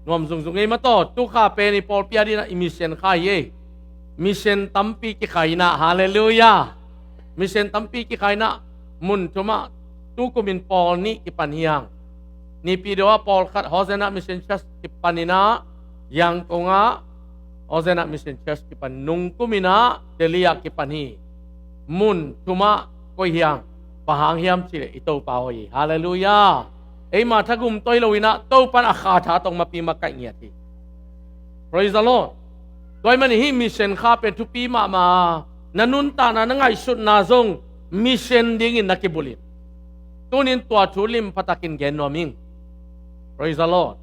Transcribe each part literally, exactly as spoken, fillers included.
Nuam zungzung ei mataw, tu kha pen i pawlpi a dinah i mission kha hi ei. Mission tampi kikhai inah, halleluiah. Mission tampi kikhai inah, mun thumah tu kumin pawl nih kipan hi hang. Naypyidaw ah pawlkhat Hosanna Mission Church kipan inah, Yangon ah Hosanna Mission Church kipan, nung kuminah Delhi ah kipan hi. Mun thumah koi hi hang, bang hang hiam cih leh i Topa hoih hi. Halleluiah. Eima thagum toi lo inah Topan a kha tha tawh mapi makaih ngiat hi. Praise the Lord. Tua ahih manin hih mission kha pen thupi mahmah. Na nuntakna, na ngaihsutna zong mission dingin na kibulh in. Tunin tua thu lim pha takin gen nuam ing. Praise the Lord.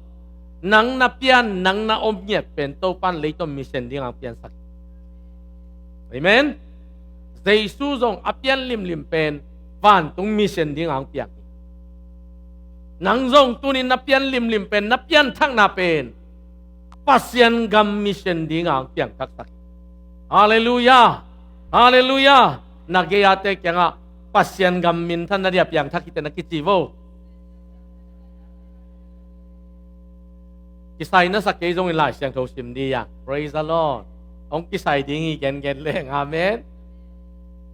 Nang na pian, nang na om ngiat pen Topan leitung mission ding hong piansak. Amen. Jesu zong a pian limlim pen vantung mission ding hong piang. Nang zong tunin na pian limlim pen, na pianthakna pen Pasian gam mission ding hong piangthaksak. Halleluiah. Halleluiah. Na gei-ate kiangah Pasian gam minthan nading a piangthak hi teh na kici vo. Kisai na sa kei zongin Lai Siangtho sim dih hang. Praise the Lord. Hong kisai ding hi gengen leng. Amen.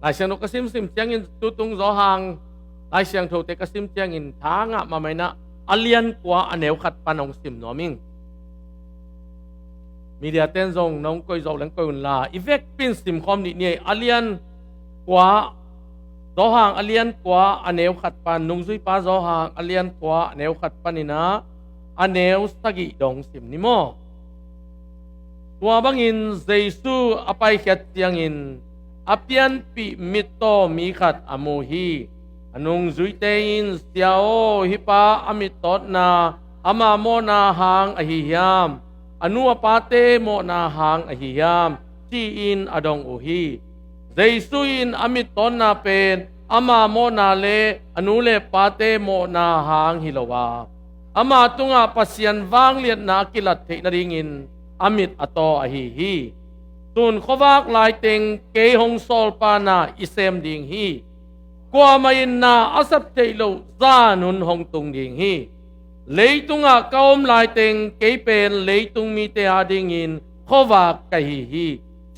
Lai Siangtho ka simsim ciangin tutung zawhang Lai Siangthote ka sim ciangin tha ngah mahmah inah a lian kua a neu khat pan hong sim nuam ing. Media ten zong nong koih zawh leng koih unla, i vekpi in simkhawm dih ni ei. A lian kua, zawhang a lian kua a neu khat pan, nungzuipa zawhang a lian kua a neu khat paninah a neu sagih dong sim ni maw. Tua bangin Jesu a paikhiat ciangin a pianpih mittaw mi khat a mu hi. A nungzuite in, "Sia aw, hih pa a mittawtna ama mawhna hang ahi hiam? A nu a pate mawhna hang ahi hiam?" ci-in a dong uh hi. Jesu in, "A mittawtna pen ama mawhna le a nu le pate mawhna hang hi lo a, ama tungah Pasian vangliatna a kilat theih nadingin a mit a taw ahi hi. Sun khuavak laiteng kei hong sawlpa na i sem ding hi. Kuamah in na a sep theih loh zan hun hong tung ding hi. Leitungah ka om laiteng kei pen leitung mite adingin khuavak ka hi hi,"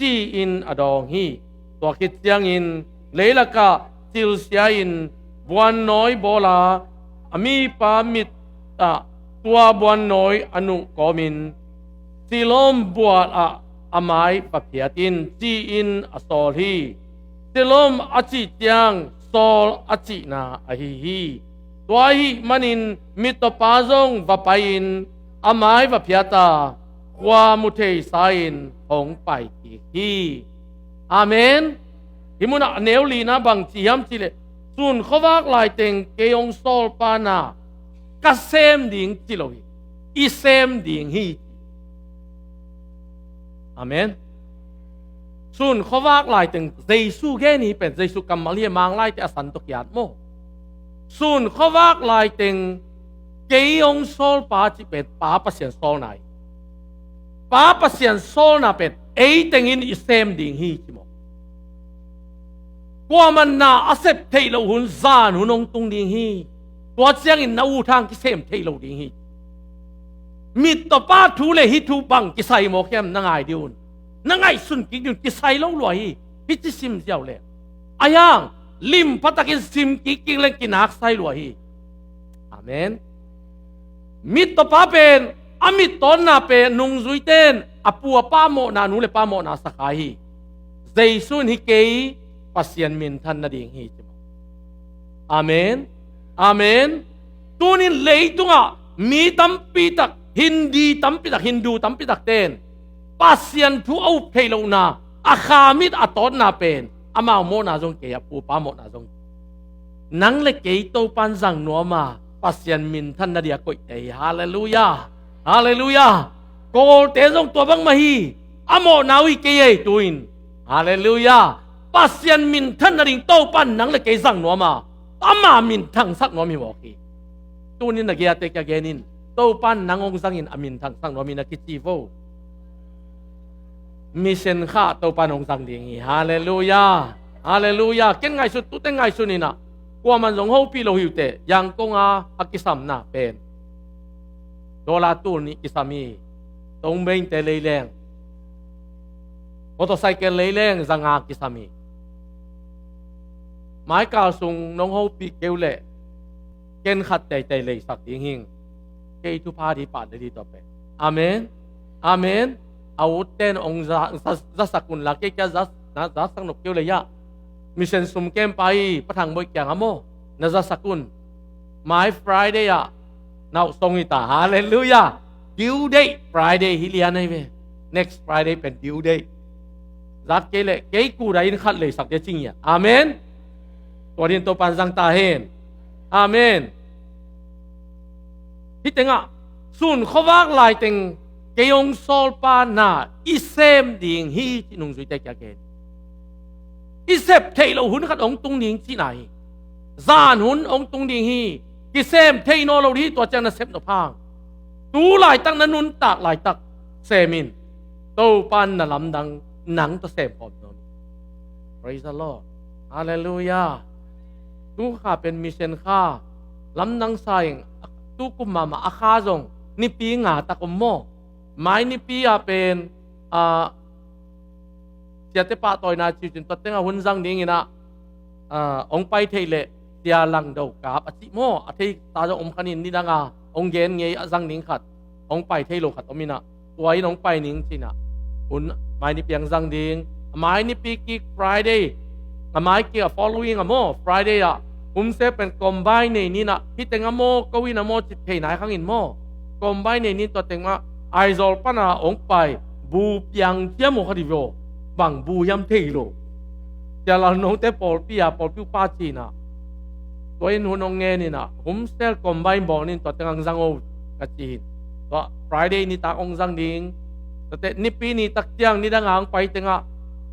ci-in a dawng hi. Tua khit ciangin leilakah cilsia-in buannawi bawl a, a mipa mit ah tua buannawi a nuh kawmin, "Siloam bual ah a mai va phiat in," ci-in a sawl hi. Siloam a cih ciang Saul a cihna ahi hi. Tua ahih manin mittawpa zong va pai-in a mai va phiat a, khua mu thei sa-in hong pai kik hi. Amen. Hih munah a neu lina bang ci hiam cih leh, "Sun khuavak laiteng kei hong sawlpa na ka sem ding," ci lo hi. "I sem ding hi." Amen. Sun khuavak laiteng Jesu gen hi pen, Jesu kammal hi a, Manglaite a san tawh kiat maw. Sun khuavak laiteng kei hong sawlpa cih pen Pa Pasian sawlna hi. Pa Pasian sawlna pen ei tengin i sem ding hi ci maw. Kuamah in na a sep theih loh hun, zan hun hong tung ding hi. Tua ciangin na ut hang kisem thei lo ding hi. Mittawpa thu le hih thu bang kisai mawk hiam na ngai dih un. Na ngaihsun kik dih un, kisai lo lua hi. Hih ci sim ziau le. Ahi hang lim pha takin sim kik kik leng kinaksai lua hi. Amen. Mittawpa pen, a mittawtna pen nungzuite in a pu a pa mawhna, nu le pa mawhna sa kha hi. Jesu in, "Hih kei Pasian minthan nading hi," ci maw. Amen. Amen. Tunin leitungah mi tampi tak, Hindi tampi tak, Hindu tampi takte in Pasian thu a up theih lohna, a kha mit a tawtna pen amau mawhna zong kei, a pu a pa mawhna zong. Nang le kei Topan zang nuam a, Pasian minthan nading a koihte hi. Halleluiah. Halleluiah. Kawlte zong tua bangmah hi. A mawhna uh hi kei ei tu-in. Halleluiah. Pasian minthan nading Topan nang le kei zang nuam a, ama minthangsak nuam hi mawk hi. Tunin na gei-ate kia genin, Topan nang hong zangin a minthangsak nuam hi na kici vo. Mission kha Topan hong zang ding hi. Halleluiah. Halleluiah. Ken ngaihsut, tute ngaihsun inah, kuaman zong hopih lo hi uh teh, Yangon a a kisamna pen Dollar tul nih kisam hi. Tongbeinte leileng, motorcycle leileng zanga kisam hi. Maikal sung nong hopih kei uh leh ken khat teitei leisak ding hing. Kei thupha dih pah le dih tua pen. Amen. Amen. A utte in ong za, za, zasak un la, kei kia za, na zasak nop kei uh le ya. Mission sum kem pa hi, Pa Thang Boih kiangah maw, na zasak un. Mai Friday ah na uh song hi ta. Halleluiah. Due date Friday hi lian ahi ve. Next Friday pen due date. Zat kei leh kei kuda in khat leisak dia cing ia. Amen. Tua din Topan zang ta hen. Amen. Hih tengah sun khuavak laiteng kei hong sawlpa na i sem ding hi, ci nungzuite kia gen. I sep theih loh hun khat hong tung ding cihna hi. Zan hun hong tung ding hi. Kisem thei nawn lo ding hi, tua ciang na sep nop hang. Tu laitak na nuntak laitak sem in. Topan na lamdang nang tawh sem khawm nuam. Praise the Lord. Halleluiah. Tu kha pen mission kha. Lamdang sa ing, tu kum mahmah a kha zong nipi nga tak om maw. Mai nipi ah pen, ah, siate pahtawina ciucin tua tengah hun zang dingin ah, ah, hong pai theih leh sia lang do kap a cih maw, a thei ta zong om khanin nidang a hong gen ngei a zang ding khat, hong pai thei lo khat om in ah, tua in hong pai ning cin ah, hun mai nipi ang zang ding, a mai nipi kik Friday, a mai kik a following a maw, Friday ah, humse pen combine nei nin ah, hih teng a maw, ko in a maw, cih thei nai khang in maw, combine nei nin tua teng mah, Aizawl pan a hong pai, bu piang ciam uh kha dih vio, bang bu hiam thei lo. Sia Lal Nongte pawlpi a, pawlpi uh pa cin ah, tua in hun hong ngen in ah, humse combine bawl nin tua teng ang zang o ka ci in. Tua Friday nitak hong zang ding. Tua teh nipi nitak ciang nidang a hong pai tengah,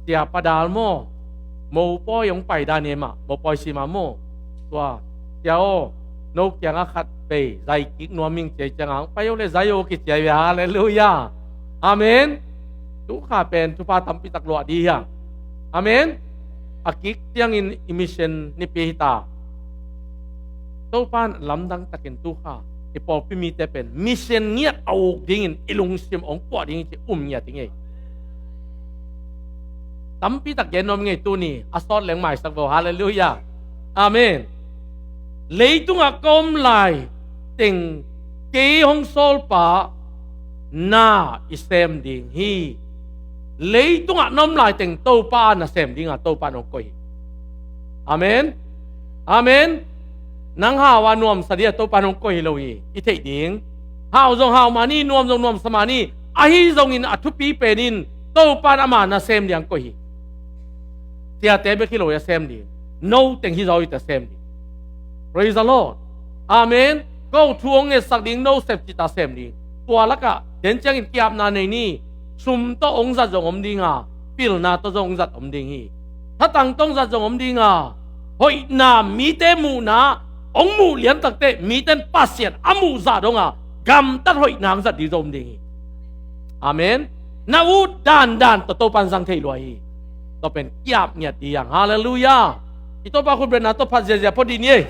sia Pa Dal maw, mopawi hong pai dan e mah, mopawi sima maw. Tua, sia aw, no kiangah khat bei zai kik nuam ing ci a, ciangah hong pai o le zai o kici a ve. Halleluiah. Amen. Tu kha pen thupha tampi tak luah dih hiang. Amen. A kik ciangin i mission nipi hi ta. Topan lamdang takin tu kha i pawlpi mite pen mission ngiat a uk dingin i lungsim hong puah ding ci um ngiat ding ei. Tampi tak gen nuam ngei tuni, a sawt leng maisak vo. Halleluiah. Amen. Leitungah ka om lai teng kei hong sawlpa na i sem ding hi. Leitungah na om lai teng Topa na sem ding a, Topa nong koih hi. Amen. Amen. Nang hau a nuamsa dia Topa nong koih hi lo hi, i theih ding. Hau zong hau mah ni, nuam zong nuamsa mah ni. Ahi zongin a thupi pen in Topa in ama na sem diang koih hi. Siate bek hi lo hi a sem ding. No teng hi zaw hi ta sem ding. Praise the Lord. Amen. Ko thu hong ngetsak ding, no sep cita sem ding. Tua lakah den ciangin kiapna nei ni. Sum tawh hong zat zong om ding a, pilna tawh zong hong zat om ding hi. Thatang tawh hong zat zong om ding a, hoihna mite muhna hong muh liantakte mite in Pasian a muhzah dong a, gamtat hoihna hong zat ding zong om ding hi. Amen. Na ut dandan tawh Topan zang thei lua hi. Tua pen kiap ngiat dih hiang. Halleluiah. I Topa khut betna tawh phat ziazia phot dih ni ei.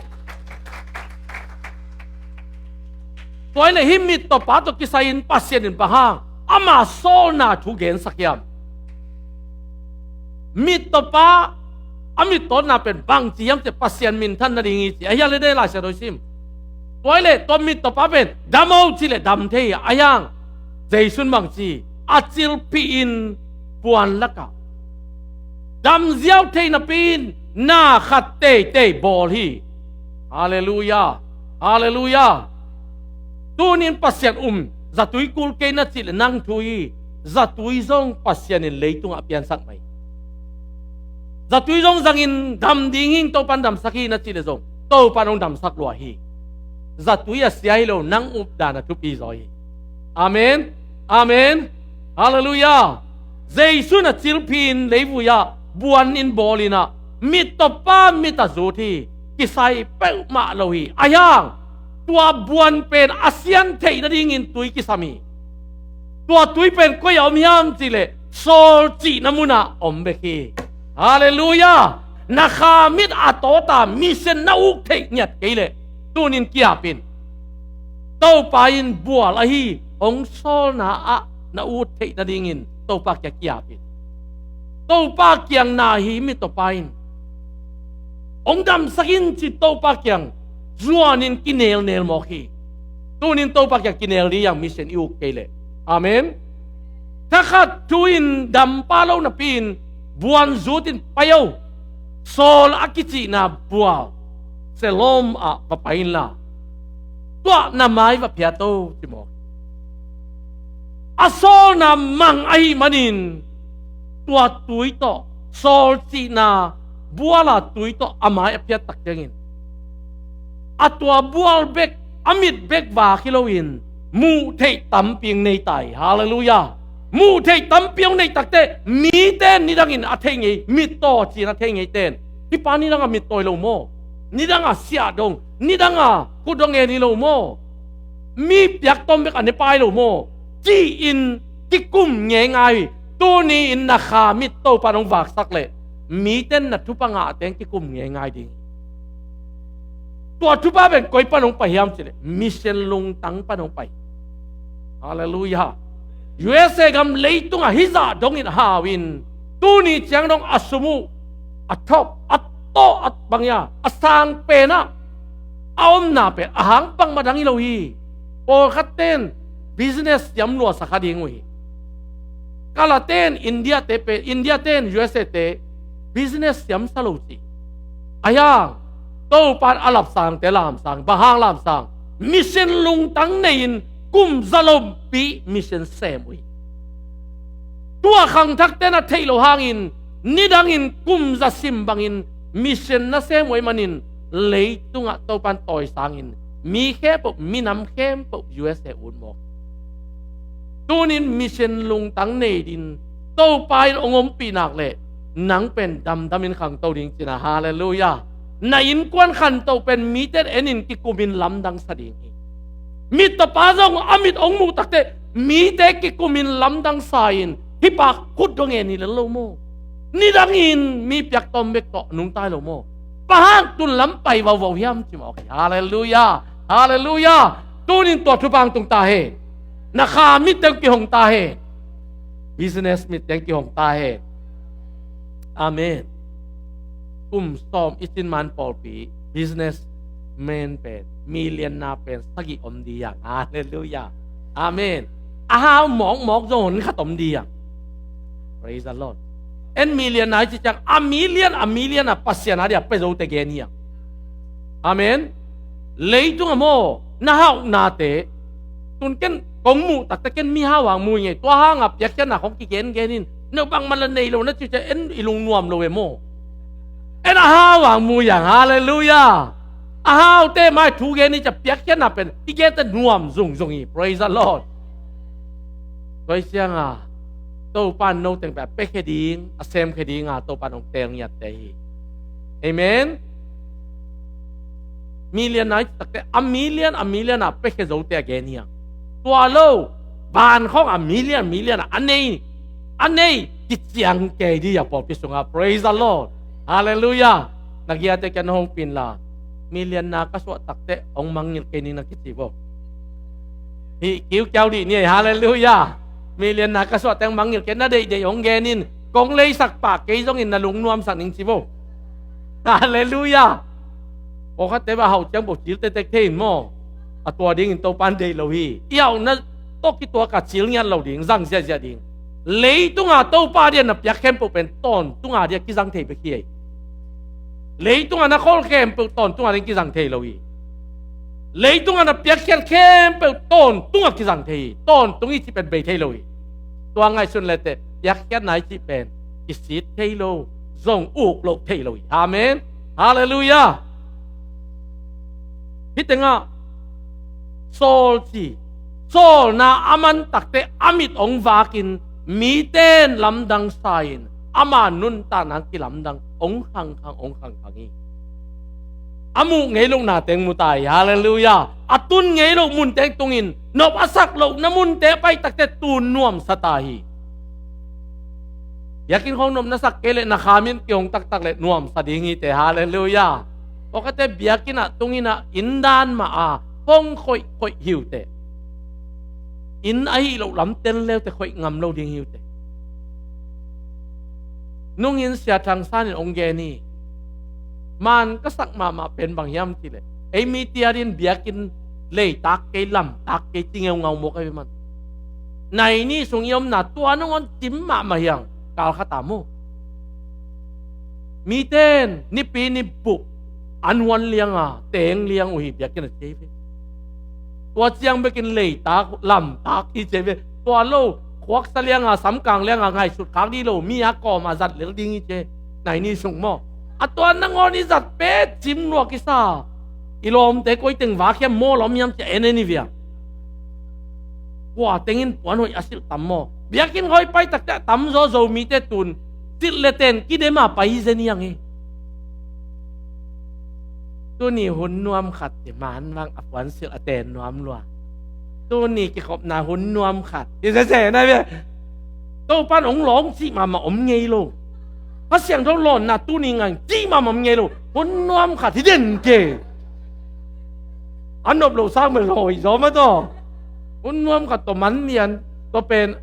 Tua in a hih mittawpa tawh kisai-in Pasian in bang hang ama sawlna thu gensak hiam? Mittawpa a mittawtna pen bangci hiam cih leh Pasian minthan nading hi ci a, hiang le dei Lai Siangtho i sim. Tua hi leh tua mittawpa pen dam o cih leh dam thei hi a, hiang Jesu in bangci, a cilphih in puan lakah dam ziau thei napi in na khat teitei bawl hi. Halleluiah. Halleluiah. Tunin Pasian um, zatui kul kei na cih leh nang thu hi. Zatui zong Pasian in leitungah a piansak mai. Zatui zong zangin dam ding hing, Topan damsak hi na cih leh zong Topan hong damsak lua hi. Zatui a sia hi lo, nang updan a thupi zaw hi. Amen. Amen. Halleluiah. Jesu in a cilphih in leivui ah buan in bawl in ah, mittawpa mit a zut hi. Kisai peuhmah lo hi. A hiang, tua buan pen a sian theih nadingin tui kisam hi. Tua tui pen koi a om hiam cih leh Saul cihna munah om bek hi. Halleluiah. Na kha mit a tawta mission na uk theih ngiat kei leh tunin kiap in. Topa in bual ahi hong sawlna ah na ut theih nadingin Topa kiang ki-ap in. Topa kiang na hi mittawpa in hong damsak in ci Topa kiang zuanin kinelnel mawk hi. Tunin Topa kiang kinel ding hi hang, mission i uk kei leh. Amen. Thakhat thu-in dampa lo napi-in buan zutin pai o. Saul a kicihna bual Siloam ah va pai inla, tuah na mai va phiat o, ci mawk. A sawlna mang ahih manin tua tui tawh, Saul cihna buala tui tawh a mai a phiat tak ciangin, a tua bual bek, a mit bek vak hi loin muh theih tampi hong nei ta hi. Halleluiah. Muh theih tampi hong neih takteh mite nidangin a thei ngei, mittaw ci-in a thei ngeite in, hih pa nidangah mittaw hi lo maw? Nidangah siah dong, nidangah khut dong en hi lo maw? Mi piak tawm bek a ne pa hi lo maw, ci-in kikum ngeingai. Tuni-in na kha mit Topa in hong vaksak leh mite in na thupha ngahte in kikum ngeingai ding. Tua thupha pen koi pan hong pai hiam cih leh mission lungtang pan hong pai. Halleluiah. U S A gam leitungah hih zah dongin hau in, tuni ciang dong a sum uh, a thop, a tawh, a bang hiam, a sang pen ah a omna pen a hang bangmah dang hi lo hi. Pawlkhatte in business siam luasa kha ding uh hi. Kalate in India te pen, India te in U S A te business siam sa lo ci. Ahi hang Topa in a lapsangte lamsang, bang hang lamsang? Mission lungtang nei-in kum zalompi mission sem uh hi. Tua khangthakte in a theih loh hangin nidangin kum za sim bangin mission na sem uh ahih manin leitungah Topa in tawisangin mi khempeuh, minam khempeuh U S A ut mawk. Tunin mission lungtang nei dingin Topa in hong ompih nak leh nang pen damdamin khangto ding cihna. Halleluiah. Na innkuan khantoh pen mite in enin kikumin lamdang sa ding hi. Mittawpa zong a mit hong muh takteh mite kikumin lamdang sa-in, hih pa khut dong en hi lel lo maw? Nidangin mi piak tawm bek tawh nungta hi lo maw? Bang hang tun lam pai vauvau hiam ci mawk hi. Halleluiah. Halleluiah. Tunin tua thupha hong tung ta hen. Na kha mitte hong kihong ta hen. Business mitte hong kihong ta hen. Amen. Kum sawm i cin man pawlpi business man pen, millionaire pen sagih om ding hi hang. Halleluiah. Amen. A hau mawkmawk zong hon khat om ding hi hang. Praise the Lord. En millionaire i cih ciang a million, a million a Pasian a dia pia zote gen hi hang. Amen. Leitungah maw, na hauhnate, tun ken kong muh takteh ken mi hau hang mu hi ing ei. Tua hangah piakkhiatna kong kigengen in, no bangmah la nei lo na ci uh ciang en i lungnuam lo e maw? En a hau hang mu hi hang. Halleluiah. A haute mai thu gen i ci a, piakkhiatna pen i gente nuam zungzung hi. Praise the Lord. Tua hi ciangah Topa in no teng pen a piakhia ding, a semkhia dinga Topa in hong teel ngiatte hi. Amen. Millionaire i cih takteh a million, a million a piakhia zote a gen hi hang. Tua lo, van khawng a million, million a nei, a nei kiciang kei ding hi a pawlpi sungah. Praise the Lord. Halleluiah. Na giate kiang na hopih inla, millionaire ka suah takteh hong mangngilh kei ning na kici vo. Hih kiukiau dih ni ei. Halleluiah. Millionaire ka suah teng mangngilh kei, na deihdeih hong gen in, kong leisak pah kei zongin na lungnuamsak ning ci vo. Halleluiah. Pawlkhatte bang hauh ciang bawh cil tektek thei in maw? A tua dingin Topa in deih lo hi. I hauhna tawh kituak a cil ngiat lo ding, zang ziahziah ding. Leitunga Topa dia na piak khempeuh pen tawntunga dia kizang thei bek hi ei. Leitunga na khol khempeuh tawntunga ding kizang thei lo hi. Leitunga na piakkhiat khempeuh tawntunga kizang thei hi. Tawntung i cih pen bei thei lo hi. Tua ngaihsun leteh piakkhiatna i cih pen kisit thei lo, zong uk loh thei lo hi. Amen. Halleluiah. Hih tengah Saul ci, sawlna a man takteh a mit hong vakin mite in lamdang sa-in ama nuntakna kilamdang hong khangkhang, hong khangkhang hi. A muh ngei lohna teng mu ta hi. Halleluiah. A tun ngei loh mun teng tungin, nop a sak lohna munte a pai takteh tun nuamsa ta hi. Biakinn khawng nop na sak kei leh na kha mit kihong taktak leh nuamsa ding hi teh. Halleluiah. Pawlkhatte biakinn ah, tung inn ah, inn dan mah a Hong khoih khoih hi uh teh, inn ahi loh lam ten leute khoih ngam lo ding hi uh teh. Nungin Sia Thang San in hong gen hi. Man ka sak mahmah pen bang hiam cih leh, ei mite adingin biakinn leitak kei, lamtak kei ci ngeungau mawk ahi ve man. Nai nih sung i omna tua nangawn cim mahmah hi hang, kal khat a maw. Mite in nipi ni buh an huan lianga teng liang uh hi, biakinn a ci hi ve. Tua ciang bekin leitak, lamtak hi ci hi ve. Tua lo, khuaksa lianga, samkang lianga ngaihsut khak dih lo mi a kawm a zat lel ding hi ci hi. Nai nih sung maw, a tua nangawn i zat pen cim nuam kisa. I lawmte koi teng vakhiam maw, lawm hiam ci a en en hi ve. Kua tengin puan hoih a silh tam maw? Biakinn hoih pai takte a tamzaw Zomite tun silh le ten kidem a pai hi zen hi hang hi. Tuni hun nuam khat ci, man bang a puan silh a ten nuam lua. Tuni kikhopna hun nuam khat ci sese na ve. Topa'n hong lawng cih mahmah om ngei lo. Kha Siangtho lawnna tuni ngang cih mahmah om ngei lo. Hun nuam khat hi den ke. A nop lo sang mah lawi zaw mah tawh. Hun nuam khat tawh man lian tawh pen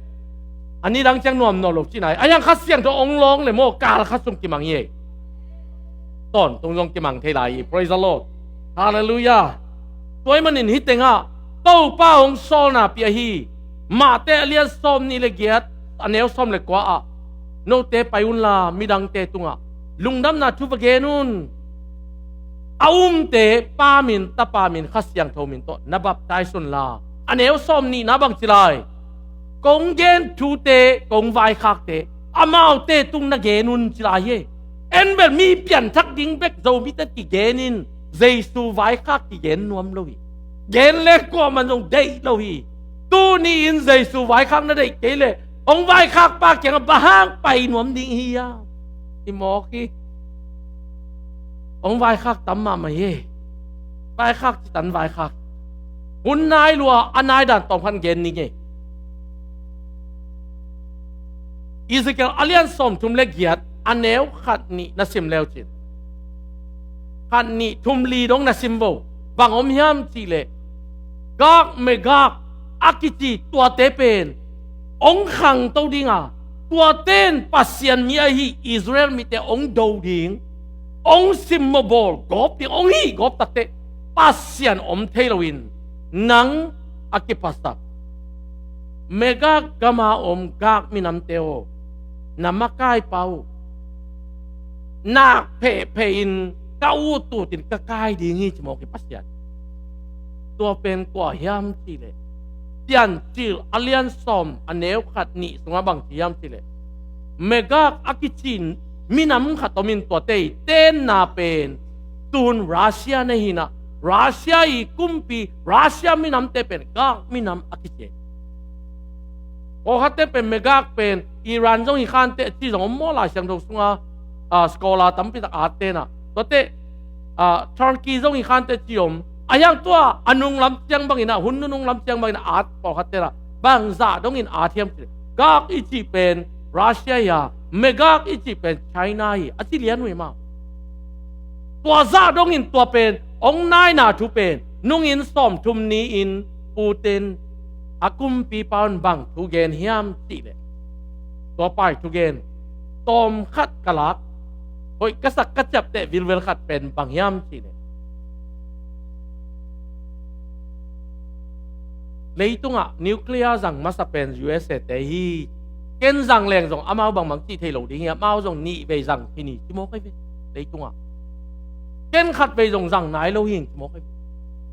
a nidang ciang nuam nawn lo cihna hi. A hiang Kha Siangtho hong lawng le maw, kal khat sung kimang hi ei. Tawntung zong kimang thei lai hi. Praise the Lord. Hallelujah. Tua ahih manin hih tengah Topa hong sawlna pia hi. Mate a lian sawm nih le giat, a neu sawm le kua ah, note pai unla midangte tungah lungdamna thu va gen un. A umte Pa min, Tapa min, Kha Siangtho min tawh na baptize unla, a neu sawm nihna bang ci lai, kong gen thute, kong vaikhakte amaute tung na gen un ci lai hi. En bel mi pianthak ding bek Zomite kigen in Jesu vaikhak kigen nuam lo hi. Gen le kuaman zong deih lo hi. Tuni in Jesu vaikhak na deih kei leh hong vaikhak pa kiangah bang hang pai nuam ding hi hiam? I mawk hi. Hong vaikhak tam mahmah hi. Vaikhak citan vaikhak. Hun nai lua, a nai dan tawm khan gen ning ei. Ezekiel a lian sawmthum le giat, a neu khat nih na sim leu cin, khat nih thum li dong na sim vo. Bang om hiam cih leh, Gog Magog a kici tuate pen hong khangto ding a, tuate in Pasian mi ahi Israel mite hong do ding, hong simmawh bawl gawp ding, hong hih gawp takteh Pasian om thei loin nang a kiphasak Magog gama om Gog minamte aw, na makaipa uh nak phehpheh in ka ut utin ka kai ding hi, ci mawk hi Pasian. Tua pen kua hiam cih leh, Piancil a lian sawm, a neu khat nih sungah bang ci hiam cih leh, Magog a kici minam khat om in, tuate i tenna pen tun Russia na hi in ah, Russia i kumpi, Russia minamte pen Gog minam a kici hi. Pawlkhatte pen Magog pen Iran zong hi khanteh ci zong om maw, Lai Siangtho sungah, ah, scholar tampi tak atte in ah. Tuate, ah, Turkey zong hi khanteh ci om. A hiang tua a nunglam ciang bangin ah, hun nunung lam ciang bangin ah at pawlkhatte in ah, bangzah dongin at hiam cih leh, Gog i cih pen Russia hi a, Magog i cih pen China hi a, ci lian uh hi maw. Tua zah dongin tua pen hong naina thu pen nungin sawmthum ni-in Putin a kumpipa un bang thu gen hiam cih leh, tua pa i thugen tawmkhat ka lak, hoih ka sak ka ciapteh vilvel khat pen bang hiam cih leh, leitungah nuclear zang masa pen U S A te hi. Ken zang leng zong amau bangbang cih thei lo ding hi, amau zong nih vei zang hi ni, ci mawk ahi ve. Leitungah ken khat vei zong zang nai lo hi, ci mawk ahi ve.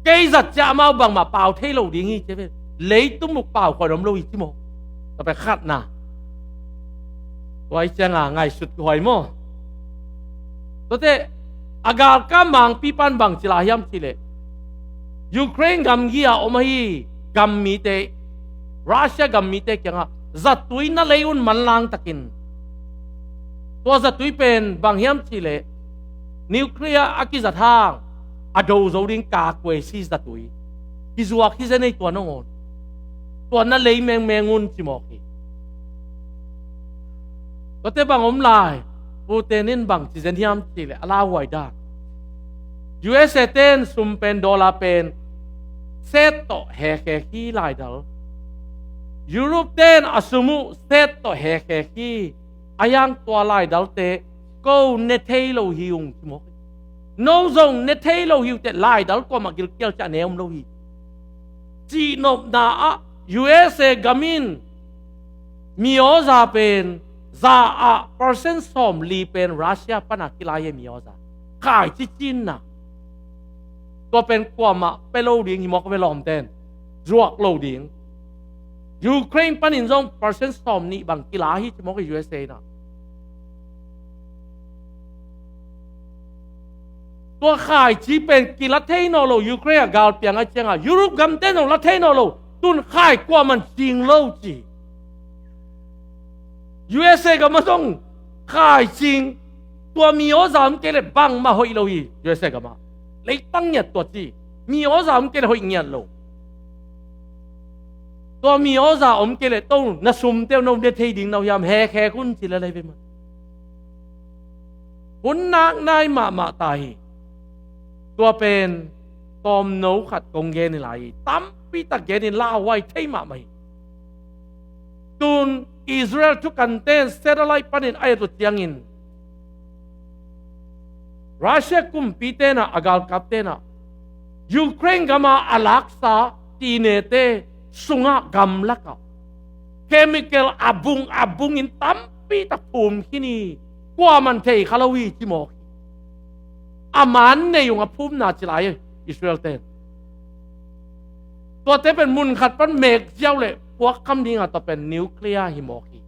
Kei zat ciang amau bangmah pau thei lo ding hi, ci ve. Leitung muk pau khuan om lo hi, ci mawk. Tua pen khatna. Tua i cianga ngaihsut khuai maw. Tuate a galkap mangpipa in bang ci lai hiam cih leh, Ukraine gamgi a om ahi gammite, Russia gammite kiangah zatui na lei un manlang takin, tua zatui pen bang hiam cih leh, nuclear a kizat hang a do zo ding kakuei si zatui kizuak hi zen ei, tua nangawn tua na lei mengmeng un, ci mawk hi. Tuate bang om lai, Putin in bang ci zen hiam cih leh, a lauhuai dan, U S A ten sum pen, dollar pen set tawh hekhek hi laidal. Europe ten a sum uh set tawh hekhek hi. A hiang tua laidalte ko ne thei lo hi ung ci mawk hi. No zong ne thei lo hi uh teh laidal kuamah gilkial ciah ne om lo hi. Cihnopna ah U S A gam in mi awza pen za ah percent sawmli pen Russia pana kilai hi mi awza. Khaici cinna. Tua pen kuamah pia lo ding hi mawk a ve lawmten. Zuak lo ding. Ukraine panin zong percent sawmnih bang kila hi ci mawk hi U S A na. Tua khaici pen kila thei naw lo Ukraine a galpiang a cianga Europe gamten zong la thei naw lo. Tun khai kuaman cing lo ci. U S A gama zong khai cing. Tua mi awza om kei le bangmah hoih lo hi U S A gama. Leitang ngiat tua ci. Mi awza om kei le hoih ngiat lo. Tua mi awza om kei le to na sumte uh no ne thei ding no hiam hekhek un ci le lai ve man. Hun nak nai mahmah ta hi. Tua pen tawmno khat kong gen hi lai hi. Tampi tak gen in lauhuai thei mahmah hi. Tun Israel thukanten satellite panin a et uh ciangin Russia kumpi tenah a galkap tenah Ukraine gama a laksa tinete sungah gamlakah chemical a bung a bungin tampi tak phum khin hi. Kuaman thei kha lo hi ci mawk hi. A man nei ung a phumna ci lai Israel ten. Tuate pen mun khat pan mek ziau le puak kham dinga tua pen nuclear hi mawk hi.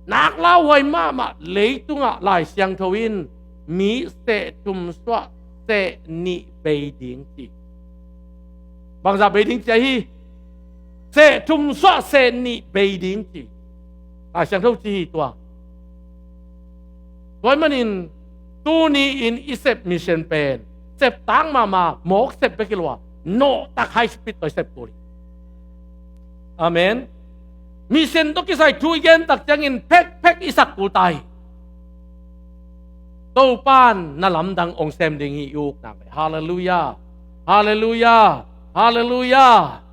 Nak lauhuai mahmah leitungah Lai Siangtho in mi seh thum suah seh nih bei ding ci. Bangzah bei ding ci ahi. Seh thum suah seh nih bei ding ci. Lai Siangtho ci hi tua. Tua ahih manin tuni in i sep mission pen sep tang mahmah mawk sep bek hi lo a nawhtak high speed tawh i sep kul hi. Amen. Mission tawh kisai thu i gen tak ciangin phekphek i sak kul ta hi. Topan na lamdang ong sem ding hi i uknak le. Halleluiah. Halleluiah. Halleluiah.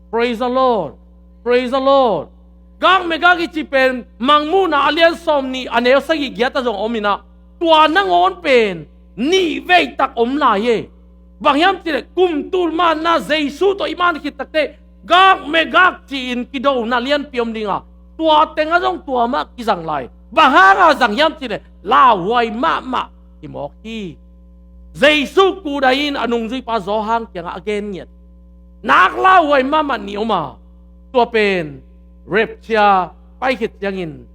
Praise the Lord. Praise the Lord. Gak Magog i cih pen Mangmuhna a lian sawm nih a neu sagih giat ah zong om inah tua nangawn pen nih vei tak om lai hi. Bang hiam cih leh kum tul manna Jesu tawh i man khit takteh Gak Magog ci-in kidona lianpi om ding a, tua teng ah zong tua mah kizang lai. Bang hanga zang hiam cih leh lauhuai mahmah hi mawk hi. Jesu kudai in a nungzuipa Johan kiangah a gen ngiat. Nak lauhuai mahmah nih om a, tua pen rapture pai khit ciangin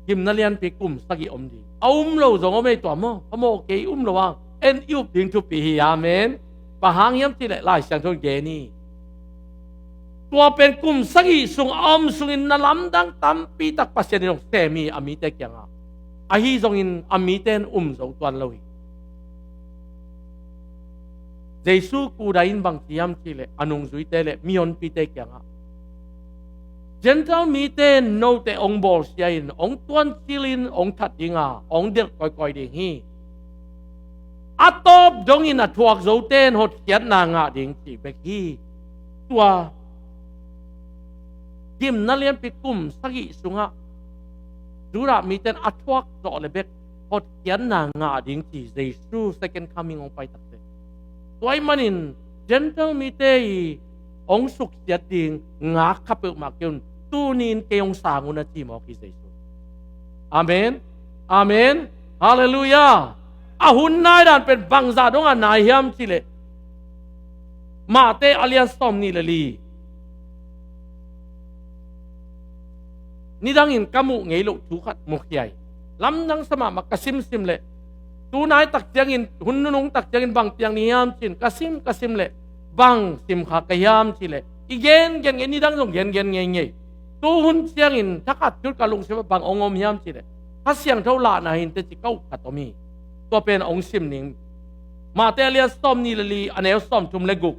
gimna lianpi kum sagih om ding. A um lo zong om ei tua maw? A maw kei um lo a en i up ding thupi hi. Amen. Bang hang hiam cih leh Lai Siangtho in gen hi. Tua pen kum sagih sung a om sungin na lamdang tampi tak Pasian in hong sem hi a mite kiangah. Ahi zongin a mite in um zo tuan lo hi. Jesu kudai in bang ci hiam cih leh a nungzuite le mihonpite kiangah, Gentile mite in note hong bawlsia in hong tuancil in hong that ding a hong delh kawikawi ding hi. A tawp dongin a thuak zote in hotkhiatna ngah ding ci bek hi. Tua gimna lianpi kum sagih sungah Judah mite in a thuak zawh le bek hotkhiatna ngah ding ci Jesu second coming hong pai takteh. Tua ahih manin Gentile mite i hong suksiat ding ngak kha peuhmah kei un, tuni in kei hong sang un a ci mawk hi Jesu. Amen. Amen. Halleluiah. A hun nai dan pen bangzah dongah nai hiam cih leh Mate a lian sawm nih le li. Nidangin ka muh ngei loh thu khat mukhia hi. Lamdang sa mahmah ka simsim leh tu nai tak ciangin hun nunung tak ciangin bang piang ni hiam cin ka sim ka sim leh bang sim kha ka hiam cih leh i gengen ngei, nidang zong gengen ngeingei. Tu hun ciangin thakhat cun ka lungsim ah bang hong om hiam cih leh Kha Siangtho lahna hinte ci ka up khat om hi. Tua pen hong sim ning. Mate a lian sawm nih le li a neu sawm thum le guk,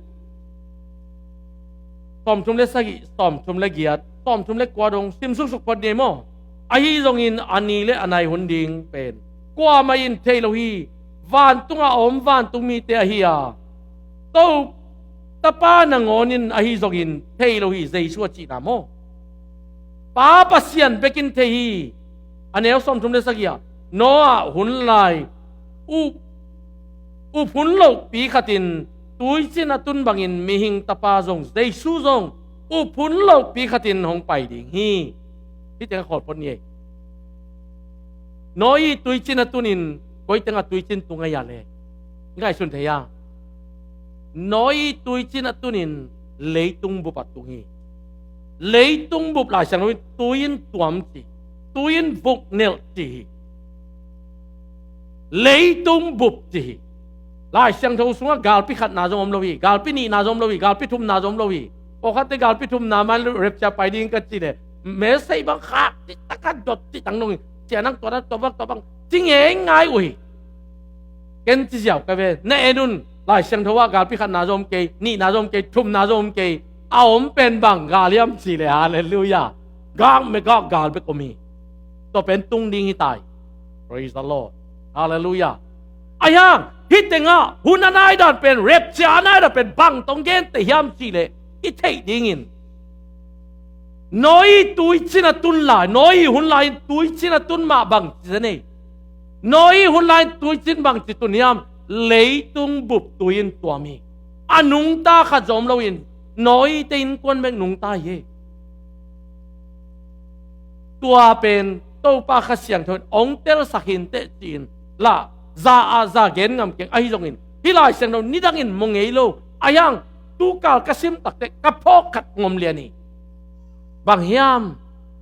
sawm thum le sagih, sawm thum le giat, sawm thum le kua dong sim suksuk phot ni maw? Ahi zongin a ni le a nai hun ding pen kuamah in thei lo hi. vantungah a om vantung mite ahi a, to Tapa nangawnin ahi zongin thei lo hi, Jesu a cihna maw? Pa Pasian bekin thei hi. A neu sawmthum le sagih ah, Noah hun lai up, up hun lohpi khatin tuicin a tun bangin mihing Tapa zong, Jesu zong up hun lohpi khatin hong pai ding hi. Hih teng a khawl phot ni ei. Noah tuicin a tunin koi tengah tuicin tung a hia le? Ngaihsun thei a, Noah tuicin a tunin leitung bup a tung hi. Leitung bup Lai Siangtho in tui in tuam ci, tui in vuknelh ci hi. Leitung bup ci hi. Lai Siangtho sungah galpi khatna zong om lo hi, galpi nihna zong om lo hi, galpi thumna zong om lo hi. Pawlkhatte galpi thumna man rapture pai ding ka cih leh, message bang khak cih tak a dot cih tang dong hi. Sia nang tua dan tua bang tua bang ci ngeingai uh hi. Ken ci ziau ka ve, na en un. Lai Siangtho ah galpi khatna zong om kei, nihna zong om kei, thumna zong om kei. A om pen bang gal hiam cih leh, halleluiah, gak me gak gal bek om hi. Tua pen tung ding hi ta hi. Praise the Lord. Halleluiah. Ahi hang hih tengah hun a nai dan pen, rapture a nai dan pen bang tawh hong genteh hiam cih leh i theih dingin, Noah tuicin a tun lai, Noah hun lai-in tuicin a tun mah bangci zen ei. Noah hun lai-in tuicin bangci tun hiam? Leitung bup tui in tuam hi. A nungta khat zong om loin Noah te innkuan bek nungta hi ei. Tua pen Topa Kha Siangtho in hong telsak hi inteh ci-in lah za ah za gen ngam keng. Ahi zongin hih Lai Siangtho nidangin mu ngei lo. Ahi hang tukal ka sim takteh ka phawk khat ngom lian hi. Bang hiam?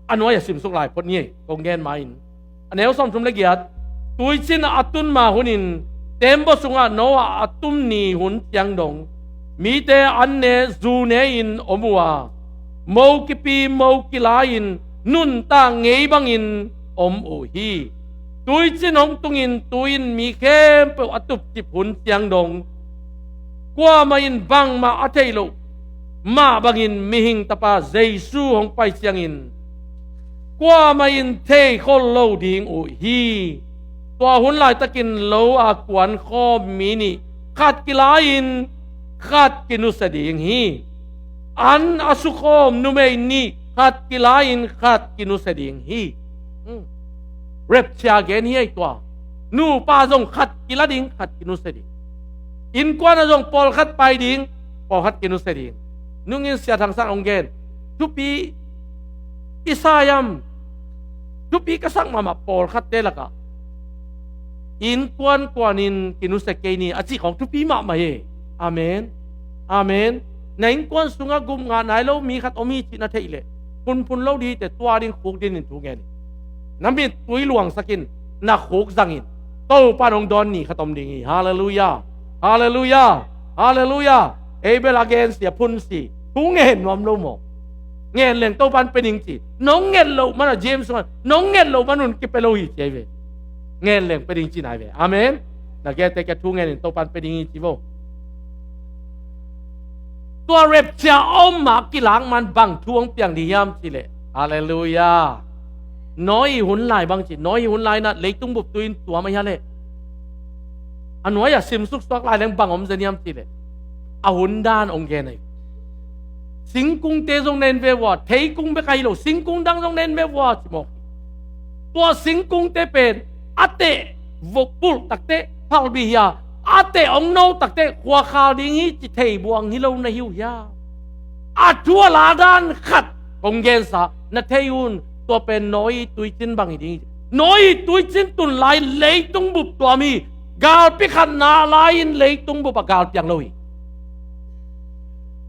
A nuai-ah simsuk lai phot ni ei, kong gen ma-in. A neu sawmthum le giat, tuicin a tun ma hunin tembaw sungah Noah a tum ni hun ciang dong mite an ne zu ne-in om uh a, mo kipi mo kila-in nuntak ngei bangin om uh hi. Tuicin hong tungin tui in mi khempeuh a tupcip hun ciang dong, kuamah in bangmah a theih loh mah bangin mihing Tapa Jesu hong pai ciangin kuamah in theikhol lo ding uh hi. Tua hun laitakin lo a kuankhawm mi nih khat kila-in khat kinusia ding hi. An a sukhawm numei nih khat kila-in khat kinusia ding hi. Hmm. Rapture gen hi ei tua. Nupa zong khat kila ding, khat kinusia ding. Innkuan ah zong pawlkhat pai ding, pawlkhat kinusia ding. Nungin Sia Thang Sang hong gen, thupi i sa hiam? Thupi ka sak mahmah pawlkhatte lakah innkuan kuanin kinusia kei ni a cih khawng thupi mahmah hi. Amen. Amen. Na innkuan sungah gup ngah nai lo mi khat om hi cih na theih leh phunphun lo ding hi teh, tua ding khuk dingin thu ngen in. Na mittui luangsak in, na khuk zang in. Topa in hong dawn ni khat om ding hi. Halleluiah. Halleluiah. Halleluiah. Abel a gen si, a phun si, thu ngen nuam lo maw? Ngen leng Topa in pia ding ci. Nong nget loh man a, James sungah nong nget loh man un kipia lo hi ci ahi ve. Ngen leng pia ding ci nai ve. Amen. Na gette kiang thu ngen in, Topa in pia ding hi ci vo. Tua rapture a om mah kilak man bang thu hong piang ding hiam cih leh, halleluiah, Noah hun lai bang ci. Noah hun lai-in ah leitung bup tui in tuam ahi a leh, a nuai-ah simsuk suak lai leng bang om zen hiam cih leh, a hun dan hong gen ahi. Singkungte zong na en ve vua, theikung bek ahi lo, singkung dang zong na en ve vua ci mawk hi. Tua singkungte pen a teh vok pulh takteh phalbi hi a, a teh hong no takteh khuakhal ding hi ci thei buang hi lo na hi uh hiam? A thu a la dan khat kong gensa na thei un, tua pen Noah tuicin bang hi ding hi. Noah tuicin tun lai leitung bup tuam hi. Galpi khatna lai-in leitung bup ah gal piang lo hi.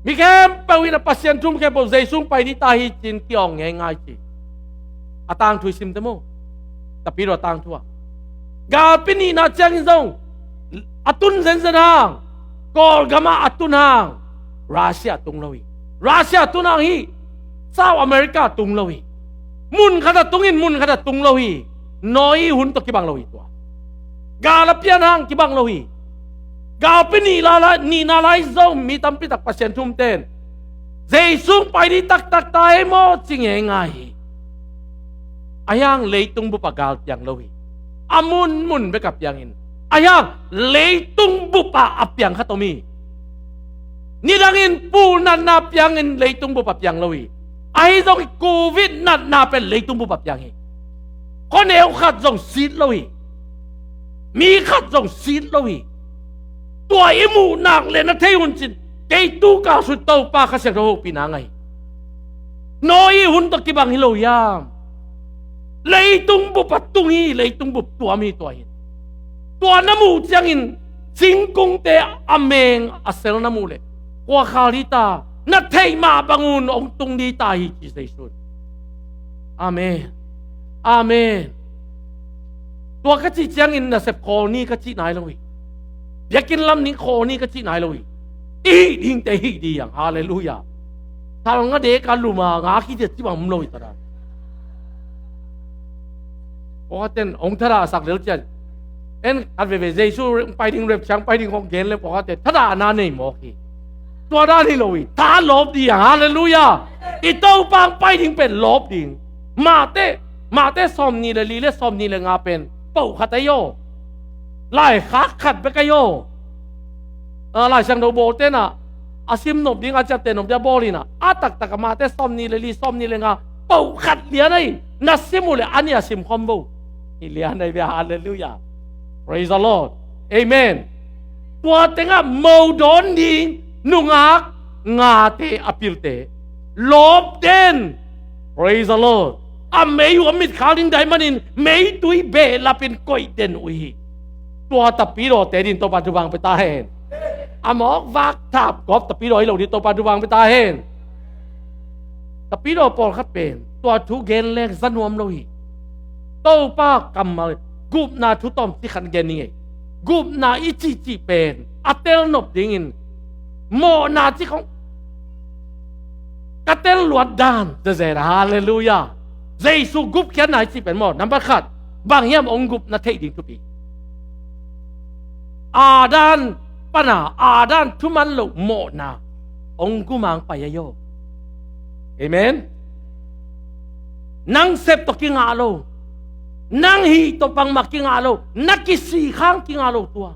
Mi khempeuh in a Pasian thu um khempeuh, Jesu hong pai ding ta hi ci-in kiawng ngeingai ci. A tangthu i sim teh maw? Tapidaw a tangthu ah, galpi nihna ciangin zong a tun zenzen hang, Kawlgam ah a tun hang, Russia a tung lo hi. Russia a tun hang hi, South America a tung lo hi. Mun khat ah tungin mun khat ah tung lo hi. Noah hun tawh kibang lo hi tua. Gal a pian hang kibang lo hi. Galpi nihna lai, nihna lai zong mi tampi tak Pasian thu umte in Jesu hong pai ding taktak ta ei maw ci ngeingai hi. Ahi hang leitung bup ah gal piang lo hi. A munmun bek ah piangin, Ahi hang leitung bup ah a piang khat om hi. Nidangin pul natna piangin leitung bup ah piang lo hi. Ahi zongin covid natna pen leitung bup ah piang hi. Khuaneu khat zong sit lo hi. Mi khat zong sit lo hi. Tua i muh nak le na thei hun cin, kei tu ka sut Topa Kha Siangtho hopihna ngah hi. Nawi hun tawh kibang hi lo hiam? Leitung bup a tung hi, leitung bup tuam hi tua hi. Tua na muh ciangin singkungte a meng a sel na muh leh kua khal hi ta, na theih mah bangun hong tung ding ta hi ci Jesu. Amen. Amen. Tua ka cih ciangin nasep khawl ni ka cih nai lo hi. Biakinn lam ning khawl ni ka cih nai lo hi. I hih dingte hih ding hi hang. Halleluiah. Thal nga de ka lum a nga khit ciang cih bang om lo hi ta dan. Pawlkhat ten hong thadah sak lel ciang, en khat veve Jesu hong pai ding, rapture hong pai ding hong gen leh pawlkhat ten thadahna nei mawk hi. Tua dan hi lo hi. Tha lawp ding hi hang. Halleluiah. I Topa hong pai ding pen lawp ding. Mate, Mate sawmnih le li le sawmnih le nga pen pawh khat ahi aw. Laikhak khat bek ahi aw. A, Lai Siangtho bawlte na a sim nop ding, a ciapteh nop ding a bawl in a, a taktak a Mate sawmnih le li, sawmnih le nga, pawh khat lian ahi. Na sim uh leh a nih a sim khawm vo. Hi lian ahi ve. Halleluiah. Praise the Lord. Amen. Tua tengah mo dawn ding nungak ngate a pilte lawp den. Praise the Lord. A mei uh a mitkhak ding dai manin meitui behlapin koih den uh hi. Tua tapidawte ding Topa thupha pia ta hen. A mawk vak thap gawp tapidaw hi lo ding Topa thupha pia ta hen. Tapidaw pawlkhat pen tua thu gen leng za nuam lo hi. Topa kammal gupna thu tawm ci khat gen ning ei. Gupna i cihcih pen a tel nop dingin mawhna ci khong ka tel luat dan zezen. Halleluiah. Jesu gupkhiatna i cih pen maw, nambat khat, bang hiam hong gup na theih ding thupi. Adam pana Adam thuman loh mawhna hong gum hang pai ahi aw. Amen. Nang sep tawh kingah lo. Nang hih tawh bangmah kingah lo. Na kisik hang kingah lo tua.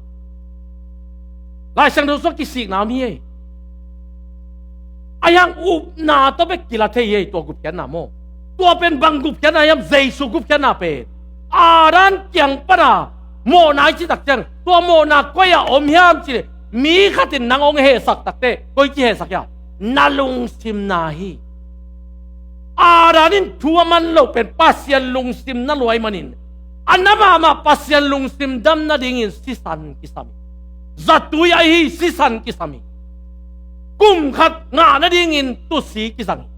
Lai Siangtho sungah kisikna om hi ei. Ahi hang upna tawh bek kila thei hi ei tua gupkhiatna maw. Tua pen bang gupkhiatna hiam? Jesu gupkhiatna pen Adam kiang pana mawhna i cih tak ciang tua mawhna koi ah om hiam cih leh mi khat in nang hong hehsak tak teh koici hehsak hiam? Na lungsimna hi. Adam in thu a man loh pen Pasian lungsim na lua ahih manin a na mahmah Pasian lungsim dam nadingin sisan kisam hi. Zatui ahi sisan kisam hi. Kum khat ngah nadingin tusi kizang hi.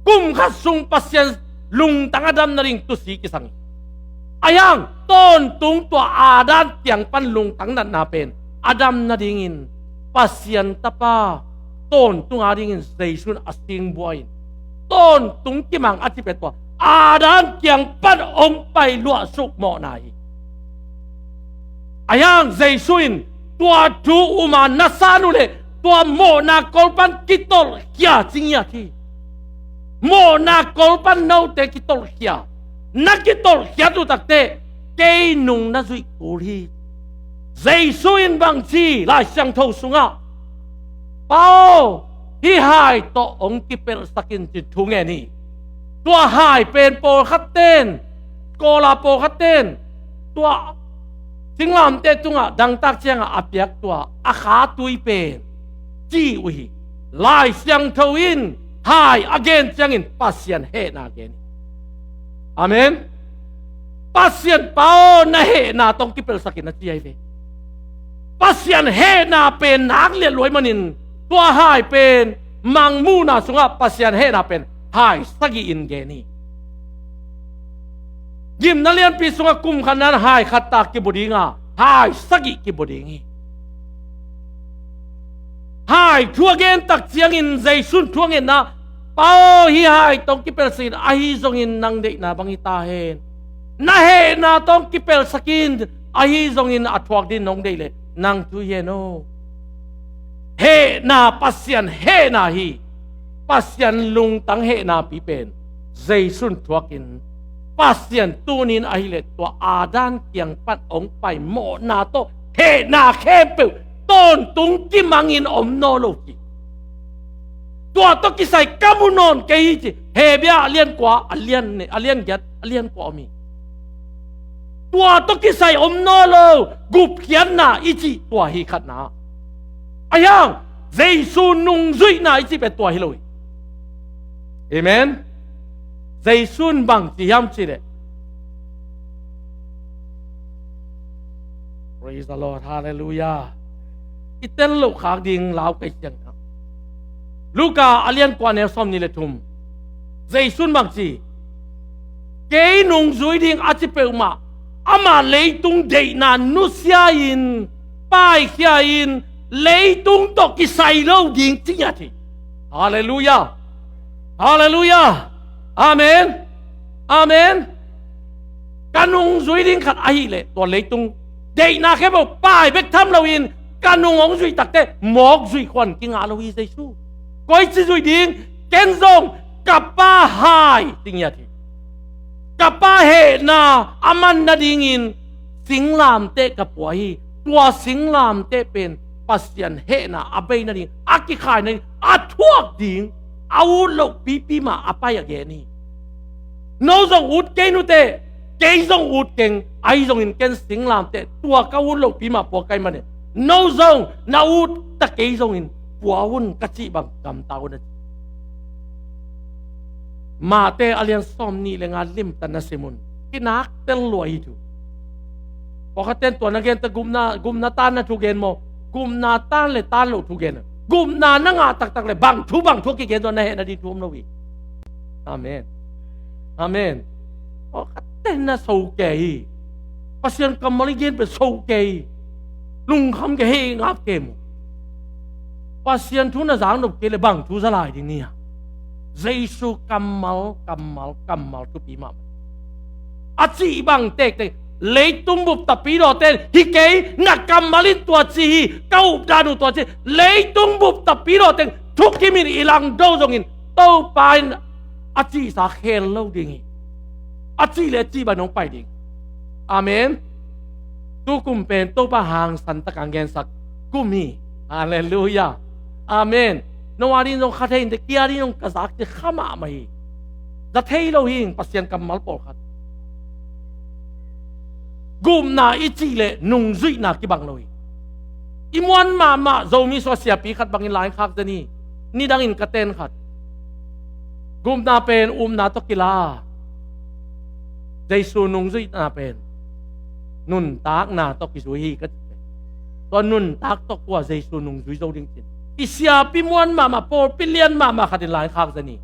Kum khat sung Pasian lungtang a dam nading tusi kizang hi. Ahi hang tawntung tua Adam kiang pan lungtang natna pen a dam nadingin Pasian Tapa tawntung a dingin Jesu in a sing buai in tawntung kimang a cih pen tua Adam kiang pan hong pai luahsuk mawhna hi. Ahi hang Jesu in tua thu um a na san uh leh tua mawhna kol pan kitolhkhia ci ngiat hi. Mawhna kol pan note kitolhkhia. Na kitolhkhiat uh tak teh kei nung na zuih kul hi. Jesu in bang ci Lai Siangtho sungah, Pa aw, hih hai tawh hong kipelhsak in ci thu ngen hi. Tua hai pen pawlkhat ten, scholar pawlkhat ten tua singlamteh tungah dangtak ciangah a piak tua a kha tui pen ci uh hi. Lai Siangtho in hai a gen ciangin Pasian hehna gen hi. Amen. Pasian, Pa aw, na hehna tawh hong kipelhsak in a ci ahi ve. Pasian hehna pen nak liat lua ahih manin tua hai pen Mangmuhna sungah Pasian hehna pen hai sagih in gen hi. Gimna lianpi sungah kum khat nan hai khat tak kibu ding a, hai sagih kibu ding hi. Hai thu a gen tak ciangin Jesu in thu a ngetna, Pa aw, hih hai tawh hong kipelhsak in, ahi zongin nang deihna bang hi ta hen. Na hehna tawh hong kipelhsak in, ahi zongin a thuak dingin nong deih leh nang thu hi hen aw. Hehna, Pasian hehna hi. Pasian lungtang hehnapi pen Jesu in thuakin, Pasian tunin ahileh tua Adam kiang pan hong pai mawhna tawh hehna khempeuh tawntung kimangin om nawn lo hi. Tua tawh kisai ka mu nawn kei hi ci. Hebru a lian kua, a lian ne, a lian giat, a lian kua om hi. Tua tawh kisai om nawn lo gupkhiatna i cih tua hi khatna. Ahi hang Jesu nungzuihna i cih pen tua hi lo hi. Amen. Jesu in bang ci hiam cih leh, praise the Lord, hallelujah. I tel loh khak ding lau kei siang. Luka a lian kua, neu sawmnih le thum. Jesu in bang ci, kei nungzui ding a ci peuhmah, amah leitung deihna nusia-in, paikhia-in, leitung tawh kisai lo ding ci ngiat hi. Halleluiah. Halleluiah. Amen. Amen. Ka nungzui ding khat ahileh tua leitung deihna khempeuh pai bek tham loin ka nung hong zuih takteh mawk zuih khuan kingah lo hi Jesu. Koici zuih ding? Ken zong ka Pa hai ci ngiat hi. Ka Pa hehna a man nadingin singlamteh ka pua hi. Tua singlamteh pen Pasian hehna a bei nading, a kikhai nading, a thuak ding a ut loh pipi mah a pai a gen hi. No zong ut kei nuteh, kei zong ut keng, ahi zongin ken singlamteh tua ka ut lohpi mah pua ka hih manin no zong na ut ta kei zongin pua un ka cih bang gamta un a ci. Mate a lian sawmnih le nga limtan na sim un. Kinak tel lua hi thu. Pawlkhat ten tua na gen ta gupna, gupna tan na thu gen maw? Gupna tan le tan lo thu gen. Gupna na ngah taktak le bang thu bang thu a kigen tua na hehna ding thu om lo hi. Amen. Amen. Aw, ka ten na so kei hi. Pasian kammal i gen pen so kei hi. Lungkham kei hi, ngap kei maw? Pasian thu na zak nop kei le bang thu za lai ding ni a? Jesu kammal, kammal, kammal thupi mahmah. A cih bang tektek, leitung bup tapidaw ten hi kei, na kammal in tua ci hi, ka updan uh tua ci hi. Leitung bup tapidaw ten thukimin i langdo zongin Topa in a cihsa khel lo ding hi. A cih le a cih bang hong pai ding. Amen. Tukum pen Topa hangsan takin gensak kum hi. Halleluiah. Amen. No a ding zong kha thei inteh, kei a ding zong ka zak ci kha mahmah hi. Za thei lo hi ing Pasian kammal pawlkhat. Gupna i cih leh nungzuihna kibang lo hi. I muan mahmah Zomi sua siapi khat bangin la-in khak zen hi. Nidangin ka ten khat. Gupna pen upna tawh kila. Jesu nungzuihna pen nuntakna tawh kizui hi ka ci. Tua nuntak tawh kua Jesu nungzui zo ding cin. I siapi muan mahmah, pawlpi lian mahmah khat in la-in khak zen hi.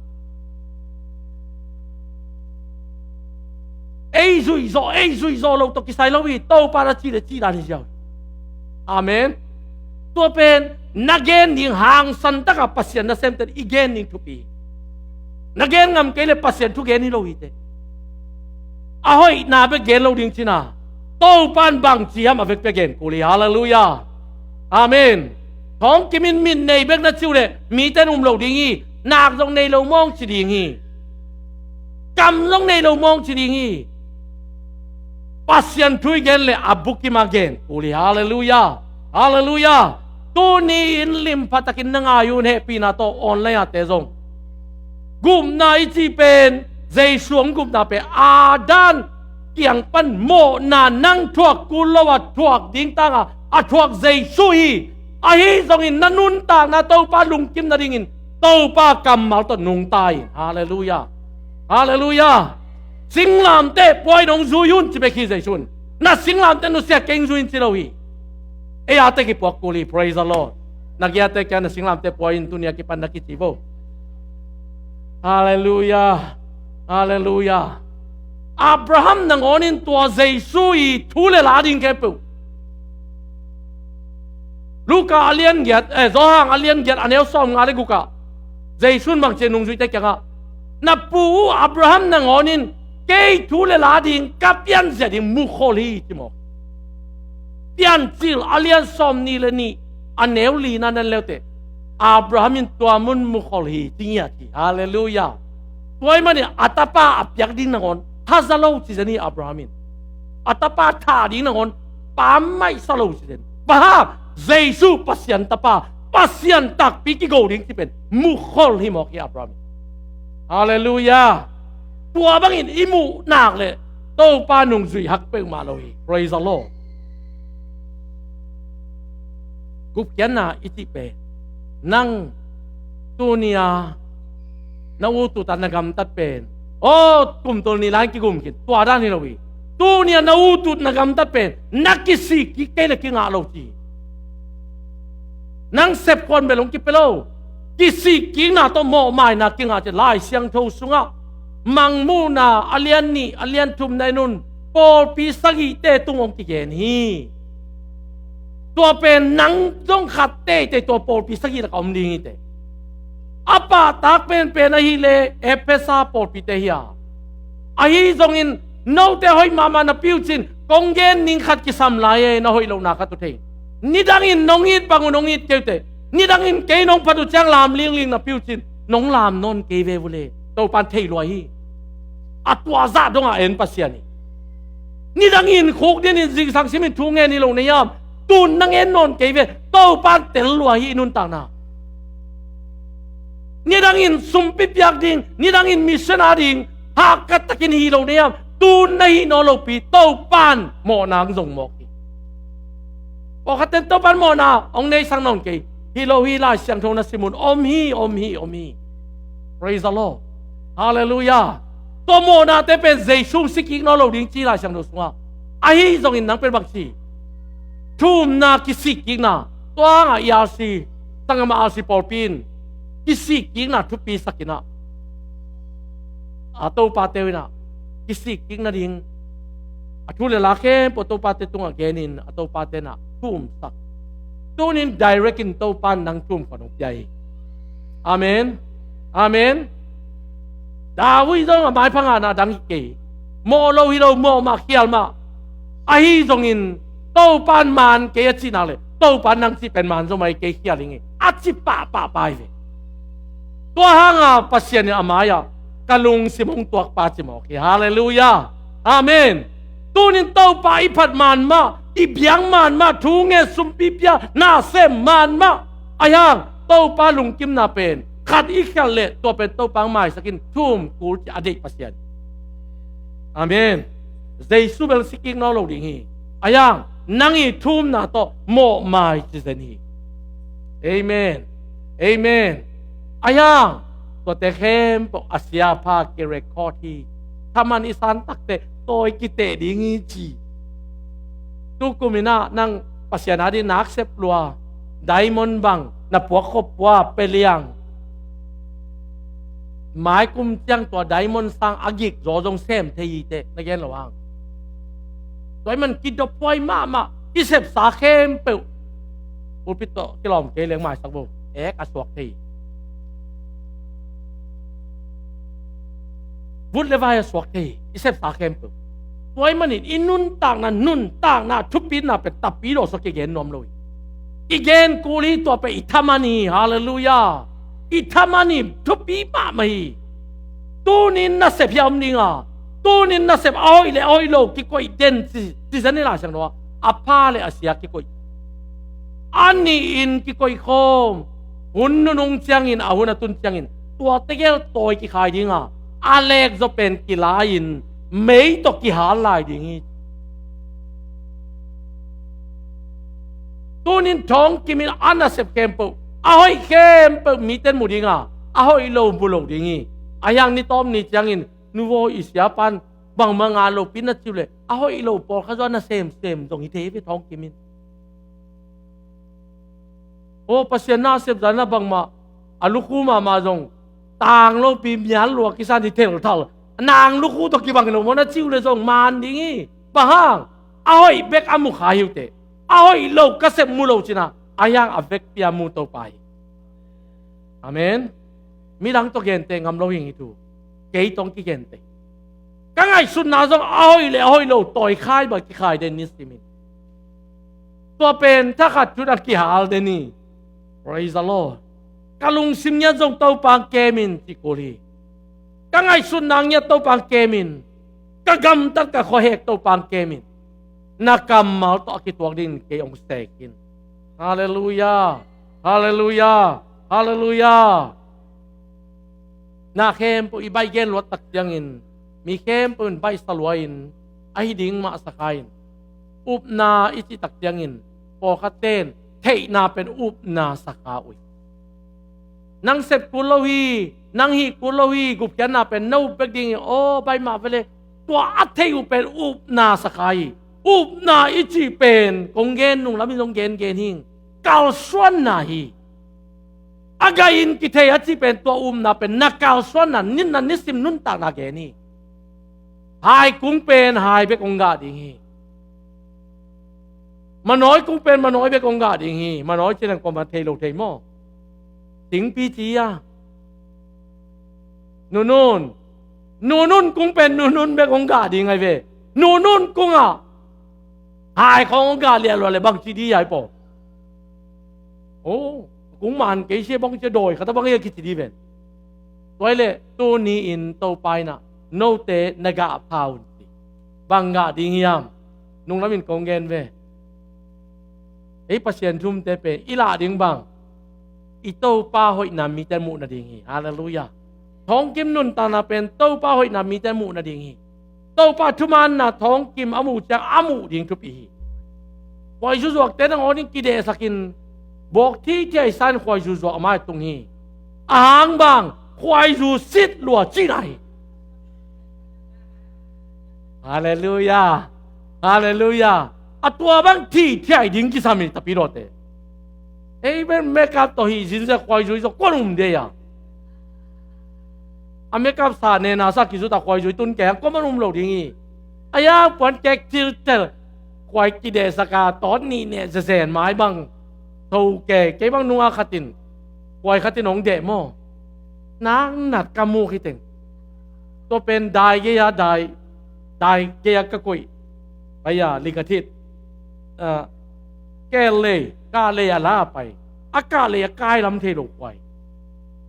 Ei zuihzawh, ei zuihzawh lo tawh kisai lo hi. Topa na cih le cih dan hi ziau hi. Amen. Tua pen na gen ding hangsan takin Pasian nasemte i gen ding thupi. Na gen ngam kei le Pasian thu gen hi lo hi teh. A hoihna bek gen lo ding cin a, Topa in bang ci hiam a vekpi a gen kul hi. Halleluiah. Amen. Thawng kimin mit nei bek na ci uh leh mite in um lo ding hi. Nak zong nei lo mawng ci ding hi. Kam zong nei lo mawng ci ding hi. Pasian thu i gen leh a bukim a gen kul hi. Halleluiah. Halleluiah. Tuni-in limpha takin na ngai un, hehpihna tawh online-ate zong. Gupna i cih pen Jesu hong gupna pen Adam kiang pan mawhna nang thuak kul lo a thuak ding tanga a thuak Jesu hi. Ahi zongin na nuntakna Topa lungkim nadingin Topa kammal tawh nungta in. Halleluiah. Halleluiah. Singlamteh pua in hong zui un ci bek hi Jesu in. Na singlamteh nusia kei hong zui in ci lo hi. Ei a te kipuak kul hi. Praise the Lord. Na giate kia na singlamteh pua in tuni a kipan na kici vo. Halleluiah. Halleluiah. Abraham nangawn in tua Jesu i thu le la ding khempeuh. Luka a lian giat, eh, Johan a lian giat a neu sawmnga le gukah Jesu in bang ci a nungzuite kiangah, na pu uh Abraham nangawn in kei thu le la ding ka pianzia ding mukhol hi ci maw? Piancil a lian sawmnih le nih a neu lina nan leuteh Abraham in tua mun mukhol hi ci ngiat hi. Halleluiah. Tua ahih manin a tapa a piak ding nangawn thaza lo ci zen hi Abraham in. A tapa thah ding nangawn pammaih sa lo ci zen. Bang hang? Jesu Pasian tapa, Pasian takpi kigo ding ci pen mukhol hi mawk hi Abraham in. Halleluiah. Tua bangin i muh nak leh Topa nungzui hak peuhmah lo hi. Praise the Lord. Gupkhiatna i cih pen nang tuni-a na utut a na gamtat pen, aw, kumtul ni lai kigum khin, tua dan hi lo hi. Tuni-a na utut na gamtat pen na kisih kik kei leh kingah lo ci. Nang sepkhuan bel hong kipia lo. Kisih kikna tawh mawhmaina kingah ci. Lai Siangtho sungah Mangmuhna a lian nih a lian thumna en un, pawlpi sagihte tung hong kigen hi. Tua pen nang zong khat teitei tua pawlpi sagih lakah om ding hi teh. A pahtak penpen ahih leh Efesa pawlpite hi a, ahi zongin note hoih mahmah napi uh cin kong gen ning khat kisam lai e, na hoih lohna khat uh thei. Nidangin nong it bang uh nong it kei uh teh. Nidangin kei nong phat uh ciang lam lingling napi uh cin nong lam nawn kei ve uh le. Topan thei lua hi. A tua zah dongah en Pasian hi. Nidangin khukdin in zingsang simin thu ngen hi lo na hiam? Tun na ngen nawn kei ve. Topan tel lua hi i nuntakna. Nidangin sumpi piak ding, nidangin mission a ding hahkat takin hi lo na hiam? Tun na hih nawn lopi Topan mawhna hong zong mawk hi. Pawlkhatten Topan mawhna hong neisak nawn kei. Hi lo hi, Lai Siangtho na sim un, om hi, om hi, om hi. Praise the Lord. Halleluiah. Tua mawhnate pen Jesu hong si kik nawn lo ding ci Lai Siangtho sungah. Ahi zongin nang pen bang ci? Thumna kisih kikna. Tua hangah E R C, sanggam a R C pawlpi in kisih kikna thupi sak in ah, a topate uh in ah kisih kik nading a thu le la khempeuh topate tungah genin a topate in ah thumsak. Tunin direct in Topan nang thum khuan hong pia hi. Amen. Amen. David zong a maipha ngahna dang hi kei. Mawh lo hi lo, mawh mah khial mah. Ahi zongin Topan man kei a cih nak leh Topan nang cih pen man zaw mai kei khial hi ngei a ci pahpah pai ve. Tua hanga Pasian in a mai-ah ka lungsim hong tuakpa ci mawk hi. Halleluiah. Amen. Tunin Topa i phat man mah, i biak man mah, thu ngen, sumpi pia, na sem man mah. Ahi hang Topa lungkimna pen khat i khial leh tua pen Topa hong maisak in thum kul ci a deih Pasian. Amen. Jesu bel si kik nawn lo ding hi. Ahi hang nang i thumna tawh mawhmai ci zen hi. Amen. Amen. Ahi hang tuate khempeuh a siapha kirecord hi. Thaman i san takteh tawi kiteh ding hi ci. Tukum in ah nang Pasian ading nak sep lua, diamond bang na puak khop pua, pia liang. Maikum ciang tua diamond sang a gik zaw zong sem thei hi teh, na gen lo hang. Tua ahih man kidophuai mahmah, i sepsa khempeuh pulpit tawh kilawm kei leng maisak bo, ek a suak thei hi. Vut le vai a suak thei hi, i sepsa khempeuh. Tua ahih manin i nuntakna, nuntakna thupina pen tapi dawh suak kigen nuam lo hi. I gen kul hi, tua pen i thaman hi. Halleluiah. I thaman hi, thupi mahmah hi. Tunin nasep hiah om ding a, tunin nasep a hoih le a hoih lo kikoih den ci, ci zen hi Lai Siangtho ah. A pha le a sia kikoih. A nihin kikoih khawm. Hun nunung ciangin, a hun a tun ciangin tua tegel tawi kikhai ding a, a lekzaw pen kilai-in mei tawh kihal lai ding hi. Tunin thawngkim in a nasep khempeuh, a hoih khempeuh mite in mu ding a, a hoih lo mu lo ding hi. Ahi hang ni tawp ni ciangin nuvaw i siapan bangmah ngah lopi na ci uh leh a hoih lo pawlkhat zaw a na semsem zong hi thei ve thawngkim in. Aw, Pasian nasep zan a bangmah a lukhu mahmah zong tang lopi mial lua kisan hi thelthal. Nang lukhu tawh kibang lo maw na ci uh leh zong man ding hi. Bang hang? A hoih bek a mu kha hi uh teh. A hoih lo ka sep mu lo cin a, ahi hang a vekpi a mu Topa hi. Amen. Midang tawh genteh ngam lo hi ing hi thu. Kei tawh kigenteh. Ka ngaihsutna zong a hoih le a hoih lo tawi khai bang kikhai den ni simin. Tua pen thakhat thut a kihal den hi. Praise the Lord. Ka lungsim ngiat zong Topa hong kem in ci kul hi. Ka ngaihsutna ngiat Topa hong kem in. ka gamtat ka khuahek Topa hong kem in. Na kammal tawh a kituak dingin kei hong sek in. Halleluiah. Halleluiah. Halleluiah. Na khempeuh i baih gen luat tak ciangin, mi khempeuh in baihsa lua in, ahi ding mah sa kha in. Upna i cih tak ciangin, pawlkhatte in theihna pen upna sa kha uh hi. Nang sep kul lo hi, nang hih kul lo hi, gupkhiatna pen no bek ding hi, aw, baih mah vele, tua a theih uh pen upna sa kha hi. Upna i cih pen kong gen nung lamin zong gengen hi. Kalsuanna hi. A gai in kithei a cih pen tua upna pen na kalsuanna, nitna nisim nuntakna gen hi. Hai kung pen hai bek hong gah ding hi. Manawi kung pen manawi bek hong gah ding hi. Manawi cih leng kuamah thei lo thei maw? Tingpi ci a. Nunun. Nunun kung pen nunun bek hong gah ding ahi ve. Nunun kungah hai khawng hong gah liah lua le bangci di ahi paw. Oh, kung man kei sia bang cia dawi khat a bang ia kici di ven. Tua hi leh tuni in Topa in ah note na gah pha un ci. Bang gah ding hiam? Nung lamin kong gen ve. Ei Pasian thumte pen i lah ding bang, i Topa hoihna mite muh nading hi. Halleluiah. Thawngkim nuntakna pen Topa hoihna mite muh nading hi. Topa thumaanna thawngkim a muh ciang a muh ding thupi hi. Khuaizu zuakte nangawn in kidehsakin bawk thithiai sa in khuaizu zuak a mai tung hi. A hang bang, khuaizu sit lua cihna hi. Halleluiah. Halleluiah. A tua bang thithiai ding kisam hi, tapidawte. Ei ben makeup tawh hih zinzia khuaizui zaw kuan um dei a. A makeup sa nena sa kizut a khuaizui tun kei hang kuaman um lo ding hi. A ya puan kek thiltel khuai kidehsak a tawt nih neh zezen mai bang tho kei, kei bang nunga khatin khuai khatin hong deh maw? Nak nat ka muk hi teng. Tua pen dai gei a dai, dai gei a ka koih. Aya, likathit. Ah, kel lei, kah lei a la pai. A kah lei a kai lam thei lo khuai.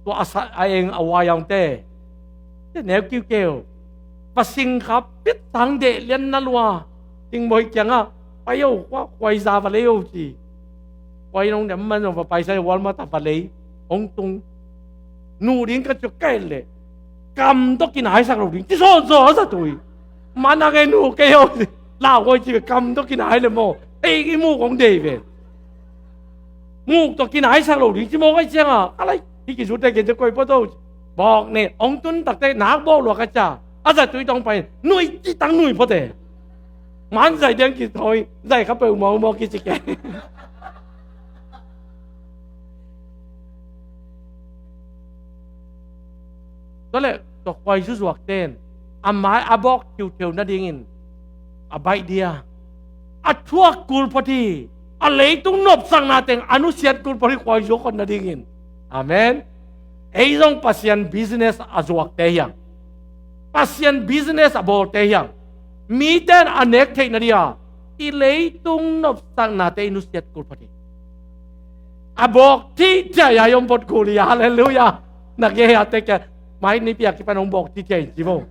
Tua a sa, a eng a wai ang te. Te neu kiu keu. Pasing kha pit sang deh lian na lua. Ting boi kiang a. Pai o, khuai za va lei o ci. Khuai nong dem man o va pai sa Walmart a va lei. Hong tung. Nu ding ka ciok kai le. Kam to kinai sak lo ding. Ci so so sa tui. Mana ngai nu kei o. Lau koi ci kam to kinai le mo. Ei i mu kong dei ve. Muk to kinai sak lo ding ci mo kai ciang a. Alai. Hi ki su te gen te koi po to. Bok ne. Ong tun tak te nak bok lo ka ca. A sa tui tong pai. Nui ci tang nui po te. Man zai diang ki thoi. Zai ka pe u mo mo ki ci ke. Tua leh tua khuai zuzuak ten a mai a bawk thiutheu nadingin a baih dia, a thuak kul phot hi. A leitung nopsakna teng a nusiat kul phot hi khuai zuak khot nadingin. Amen. Ei zong Pasian business a zuakte hiang, Pasian business a bawlte hiang. Miten a nek theih nadia i leitung nopsaknate i nusiat kul phot hi. A bawk thithiai a i om phot kul hi. Halleluiah. Na gei a tek mai nipi a kipan hong bawk thithiai ci bo.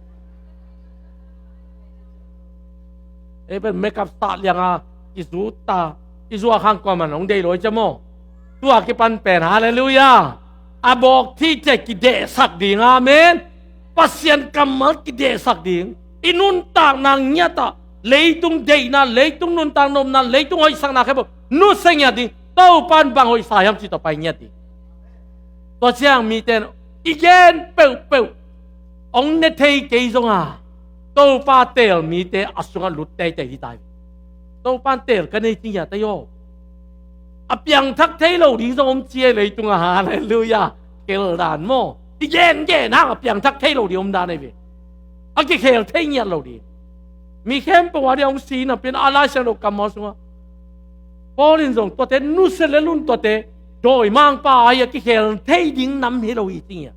Ei pen makeup sah liang a i zut ta i zuak hang kuaman hong dei lo i cia maw? Tua kipan pen halleluiah. A bawk thithiai kidehsak ding. Amen. Pasian kammal kidehsak ding. I nuntakna ngiat ah leitung deihna, leitung nuntak nopna, leitung hoihsakna khempeuh nusia ngiat ding. Topan bang hoihsa hiam cih tawh pai ngiat ding. Tua ciang miten i gen peuhpeuh hong ne thei kei zonga Topa teel mite a sungah lut teitei hi tai. Topan teel ka nei ci ngiat ahi aw. A piangthak thei lo ding zong om ci ei leitungah. Halleluiah. Kel dan maw? I gengen hang a piangthak thei lo ding om dan ei ve. A kikhel thei ngiat lo ding. Mi khempeuh a ding hong si napi in a Lai Siangtho kammal sungah Paul in zong tuate nusia lel un, tuate dawimangpa ahi a kikhel thei ding nam hi lo hi ci ngiat.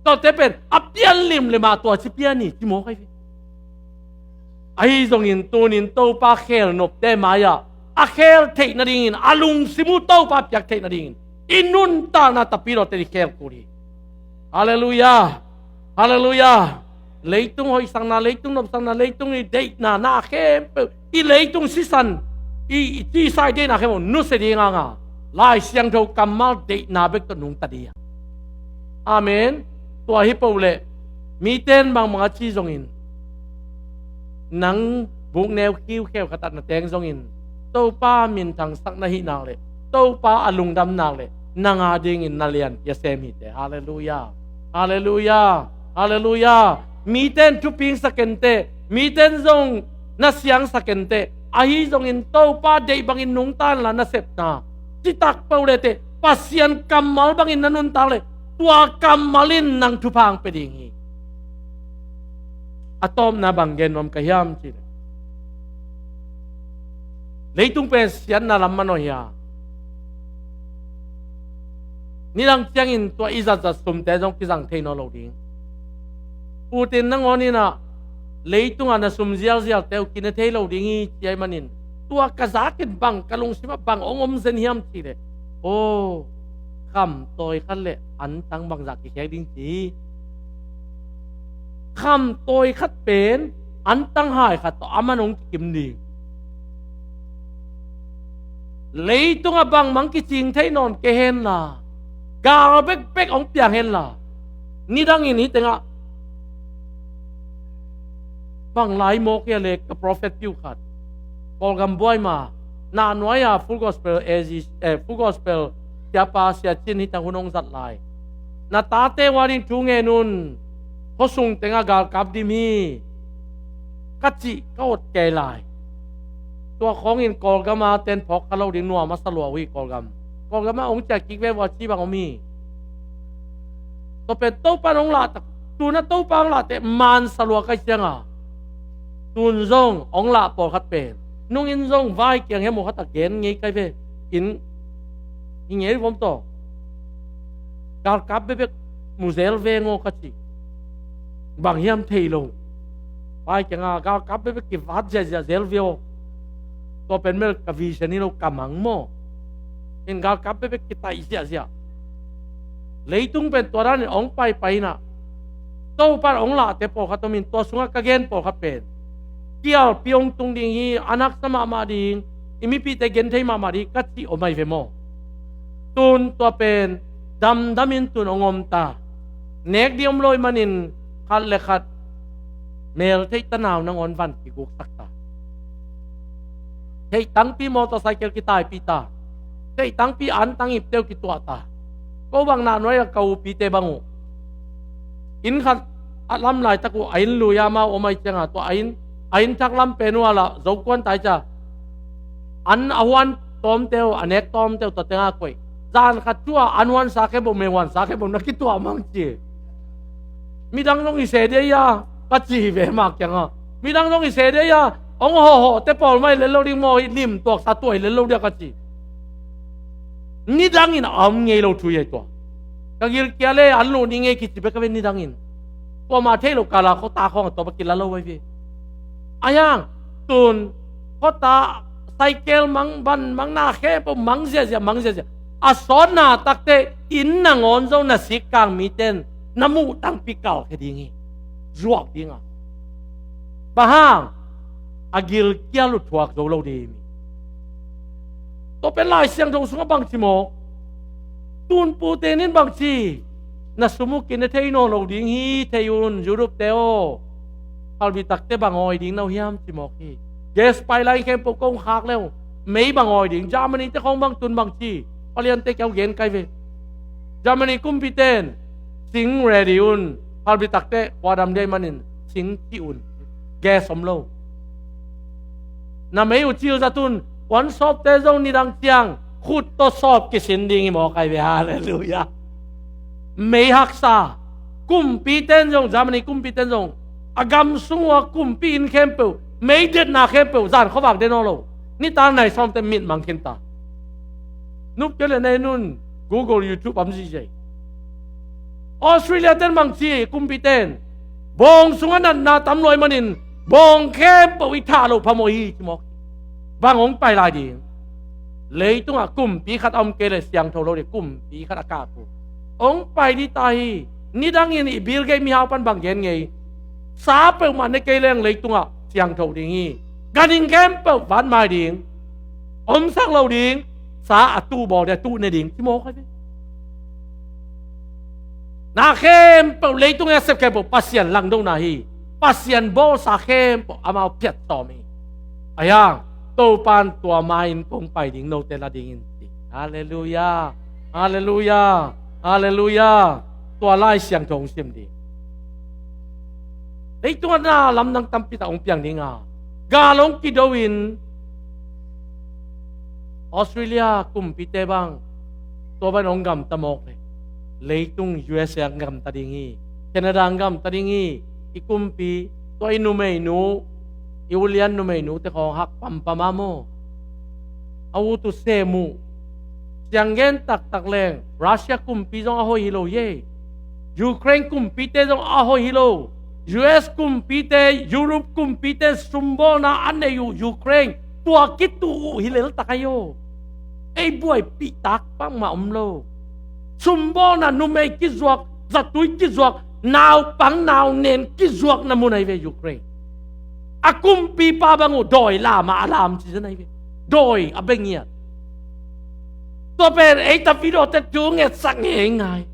Tuate pen a pian limlim a tua ci pian hi ci mawk ahi ve. Ahi zongin tunin Topa khel nopte mai-ah a khel theih nadingin a lungsim uh Topa piak theih nadingin i nuntakna tapi lawte i khel kul hi. Halleluiah. Halleluiah. Leitung hoihsakna, leitung nopsakna, leitung i deihna, na khempeuh, i leitung sisan, i, i cisai deihna khempeuh nusia ding hanga, Lai Siangtho kammal deihna bek tawh nungta ding hi. Amen. Tua hi peuh leh mite in bangbang a ci zongin, nang bukneu khiukheu khat ah na teng zongin, Topa minthangsak na hih nak leh, Topa a lungdam nak leh, nang a dingin na lianpi a sem hi teh. Halleluiah. Halleluiah. Halleluiah. Mite in thupingsak kei teh, mite in zong na siangsak kei teh, ahi zongin Topa deih bangin nungta inla na sepna, citak peuh leh teh Pasian kammal bangin na nuntak leh, tua kammal in nang thupha hong pia ding hi. A tawpna bang gen nuam ka hiam cih leh, leitung pen siatna lam manawh hi a, nidang ciangin tua i zatzat sumte zong kizang thei nawn lo ding. Putin nangawn in ah, leitungah na sum zialzialte uh kine thei lo ding hi ci ahih manin, tua ka zakin bang ka lungsimah bang hong om zen hiam cih leh, aw, khamtawi khat leh antang bangzah kikhek ding ci hi. Khamtawi khat pen antang hai khat tawh a man hong kikim ding. Leitungah bangmah kicing thei nawn kei henla, gal bekbek hong piang henla, nidangin hih tengah bang lai mawk hia leh, ka prophet piu khat, Kawlgam buai ma, Nahnuai a Full Gospel A Z, eh, Full Gospel siapa Sia Cin hih teng hun hong zat lai. Na tate uh a ding thu ngen un, khuasung tengah galkap dim hi, ka cih ka ot kei lai. Tua khawngin Kawlgam a ten phawk kha lo ding, nuam a sa lua uh hi Kawlgam. Kawlgam ah hong ciah kik ve vua ci bang om hi. Tua pen Topa in hong lah tak, tu-in ah Topa hong lah teh man sa lua ka hih cianga, tu-in zong hong lah pawlkhat pen, nungin zong vai kiang hiam aw khat a gen ngei ka hi ve. Inn hi ngei vom tawh, galkap bekbek mu zel veng aw ka ci. Bang hiam thei lo. Vai kianga galkap bekbek kivat ziahziah zel ve aw. Tua pen bel ka vision hi lo, ka mang maw. In galkap bekbek kitaih ziahziah. Leitung pen tua danin hong paipai in ah, Topa in hong lahte pawlkhat om in, tua sungah ka gen pawlkhat pen kialpi hong tung ding hi, a naksa mahmah ding, i mipihte gen thei mahmah ding ka cih om ahi ve maw. Tu-in tua pen damdamin tu-in hong om ta. Nek ding om lo ahih manin khat le khat mel theih tanau nangawn van kiguksak ta. Theih tangpi motorcycle kitaipih ta. Theih tangpi antang ipte uh kituah ta. Ko bang Nahnuai a ka upite bang uh, inn khat a lam laitak uh a inn lui a amau om ahih cianga, tua a inn, a inn thak lam pen uh a lah zokuan tai cia, an a huan tawmte uh, a nek tawmte uh tua tengah koih. Zan khat thu a an huansa khempeuh, mei huansa khempeuh na kituah mang ci. Midang zong hi se dia, ka ci hi ve ma kiangah. Midang zong hi se dia, hong hawhhawhte pawl mah hi lel lo ding maw, hi lim tuaksa tua hi lel lo dia ka ci. Nidangin a om ngei lo thu hi tua. Ka gilkial e, an luh ni ngei kici bek a ve nidangin. Kuamah thei lo kala khuata khawng a tawp a kila lo ahi ve. Ahi hang, tu-in khuata, cycle mang, van mang, na khempeuh mang ziahziah, mang ziahziah. A sawtna takte inn nangawn zong na sikkang mite in na muh tangpi kalkhia ding hi. Zuak ding a. Bang hang, a gilkial uh thuak zo lo ding hi. Tua pen Lai Siangtho sungah bangci mawk? Tu-in Putin in bangci, na sum uh kine thei nawn lo ding hi, thei un, Europe-te aw. Phalbi takte bang awi ding na uh hiam ci mawk hi. Gas pipeline khempeuh kong khak le uh, mei bang awi ding. Germany-te khawng bang tu-in bangci, paliante kiau gen kai ve. Germany kumpite in sing ready un, phalbi takte khuadam dei manin sing cih un. Gas om lo. Na mei uh cil zat un, kuan sawpte zong nidang ciang khut tawh sawp kisin ding hi mawk ahi ve. Halleluiah. Mei haksa. Kumpite in zong, Germany kumpite in zong, a gam sung uh a kumpi inn khempeuh, mei detna khempeuh zan khuavak de nawn lo. Nitak nai sawmte mitmang khin ta. Nup kei le nei nun, Google, YouTube om zihziah hi. Australia-te in bangci, kumpite in, bawng sungah natna tam lua ahih manin bawng khempeuh i thah loh phamawh hi ci mawk. Bang hong pai lai ding? Leitungah kumpi khat a om kei le siangtho lo ding, kumpi khat a kap uh. Hong pai ding ta hi. Nidangin i Bill Gates mihau pan bang gen ngei? Sa peuhmah ne kei leng leitungah siangtho ding hi. Ganhing khempeuh vanmai ding, omsak lo ding, sa a tuh bawl ding, a tuh ne ding, ci mawk ahi ve. Na khempeuh, leitung a sep khempeuh Pasian langdona hi. Pasian bawlsa khempeuh amau phiat sawm hi. Ahi hang Topan tua ma-in kong pai ding, note la dingin ci. Halleluiah. Halleluiah. Halleluiah. Tua Lai Siangtho hong sim ding. Leitungah na lamdang tampi tak hong piang ding a, gal hong kido in, Australia kumpite bang tua bang hong gamta mawk leh, leitung U S A hong gamta ding hi. Canada hong gamta ding hi. I kumpi, tua i numeinu, i ulian numeinute khawng hak pampam a maw. A ut uh sem uh. Siang gen taktak leng, Russia kumpi zong a hoih hi lo hi. Ukraine kumpite zong a hoih hi lo. U S kumpite, Europe kumpite sumbawlna a nei uh Ukraine, tua kituh uh hi leltak ahi aw. Ei buaipih tak bangmah om lo. Sumbawlna, numei kizuak, zatui kizuak, naupang naunen kizuakna mun ahi ve Ukraine. A kumpipa bang uh dawi lam a lam ci zen ahi ve. Dawi a bia ngiat. Tua pen ei ta video te thu ngetsak ngeingai.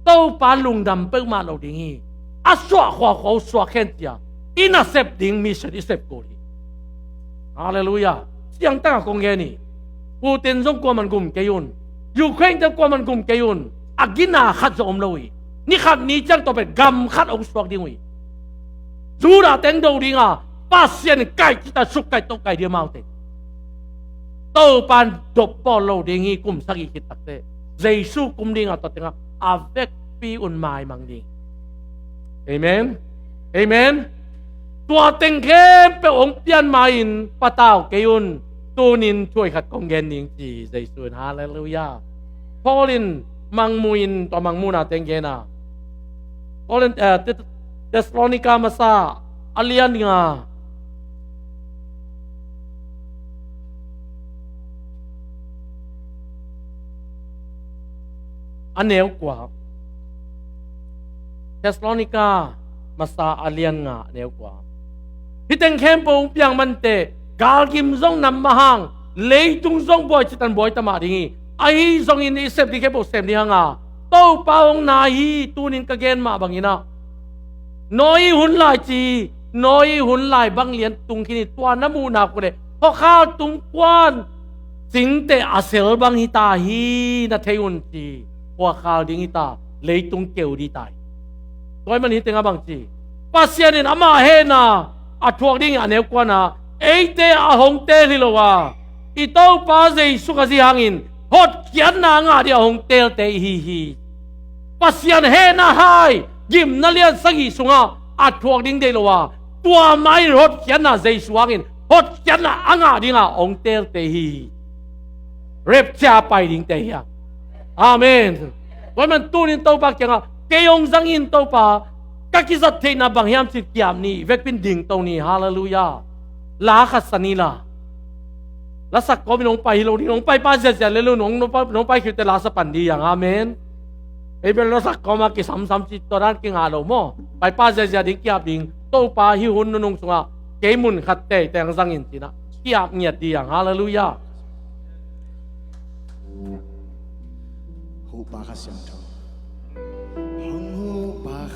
Topa lungdam peuhmah lo ding hi. A suah khuakhua uh suak hen cia, i nasep ding mission i sep kul hi. Halleluiah. Siangtang a kong gen hi. Putin zong kuaman gum kei un. Ukraine te kuaman gum kei un. A gina khat zong om lo hi. Ni khat ni ciang tua pen gam khat hong suak ding uh hi. Judah teng do ding a, Pasian in kai cita suk kai to kai ding amaute. Topan dop bawl lo ding hi, kum sagih khit takte. Jesu kum ding a, tua tengah a vekpi un maimang ding. Amen. Amen. Tua teng khempeuh hong pian ma-in patau kei un. Tunin thuai khat kong gen ding ci Jesu in. Halleluiah. Paul in mangmu in, tua mangmuna teng gen a. Paul in, eh, Te-, Thessalonica masa a lian nga, a neu kua. Thessalonica masa a lian nga, a neu kua. Hih teng khempeuh hong piang manteh, galgim zong nam mah hang, leitung zong buai citan buai ta mah ding hi. Ahi zongin i sep ding khempeuh sem ding hang a, Topa hong nai hi. Tunin ka gen mah bangin ah, Noah hun lai ci, Noah hun lai bang lian tung khin hi. Tua na muh nak uh leh, khuakhal tung kuan cingte a sel bang hi ta hi, na thei un ci. Khuakhal ding hi ta, leitung keu ding ta hi. Tua ahih man hih tengah bang ci, Pasian in amah hehna a thuak ding hi. A neu kuana, eite a hong teel hi lo a, i Topa Jesu Khazih hangin hotkhiatna a ngah ding a hong teelte ihi hi. Pasian hehna hai gimna lian sagih sungah a thuak ding deih lo a, tua mah in hotkhiatna, Jesu hangin hotkhiatna a ngah ding a hong teelte ihi hi. Rapture pai dingte hi a. Amen. Tua ahih man tunin Topa kiangah, kei hong zang in Topa, ka kizat theihna bang hiam cih kiap ni, vekpi in dingto ni. Halleluiah. La khat sa ni la. Lasak kawmin hong pai hi lo ding, hong paipa ziazia lel un, hong, hong pai khilte la sa pan ding hi hang. Amen. Ei bel lasak kawma kisamsam ci tua dan kingah lo maw. Paipa ziazia ding, kiap ding. Topa hih hun nunung sungah kei mun khat teitei hong zang in ci-in ah kiap ngiat ding hi hang. Halleluiah. Huhpa Kha Siangtho.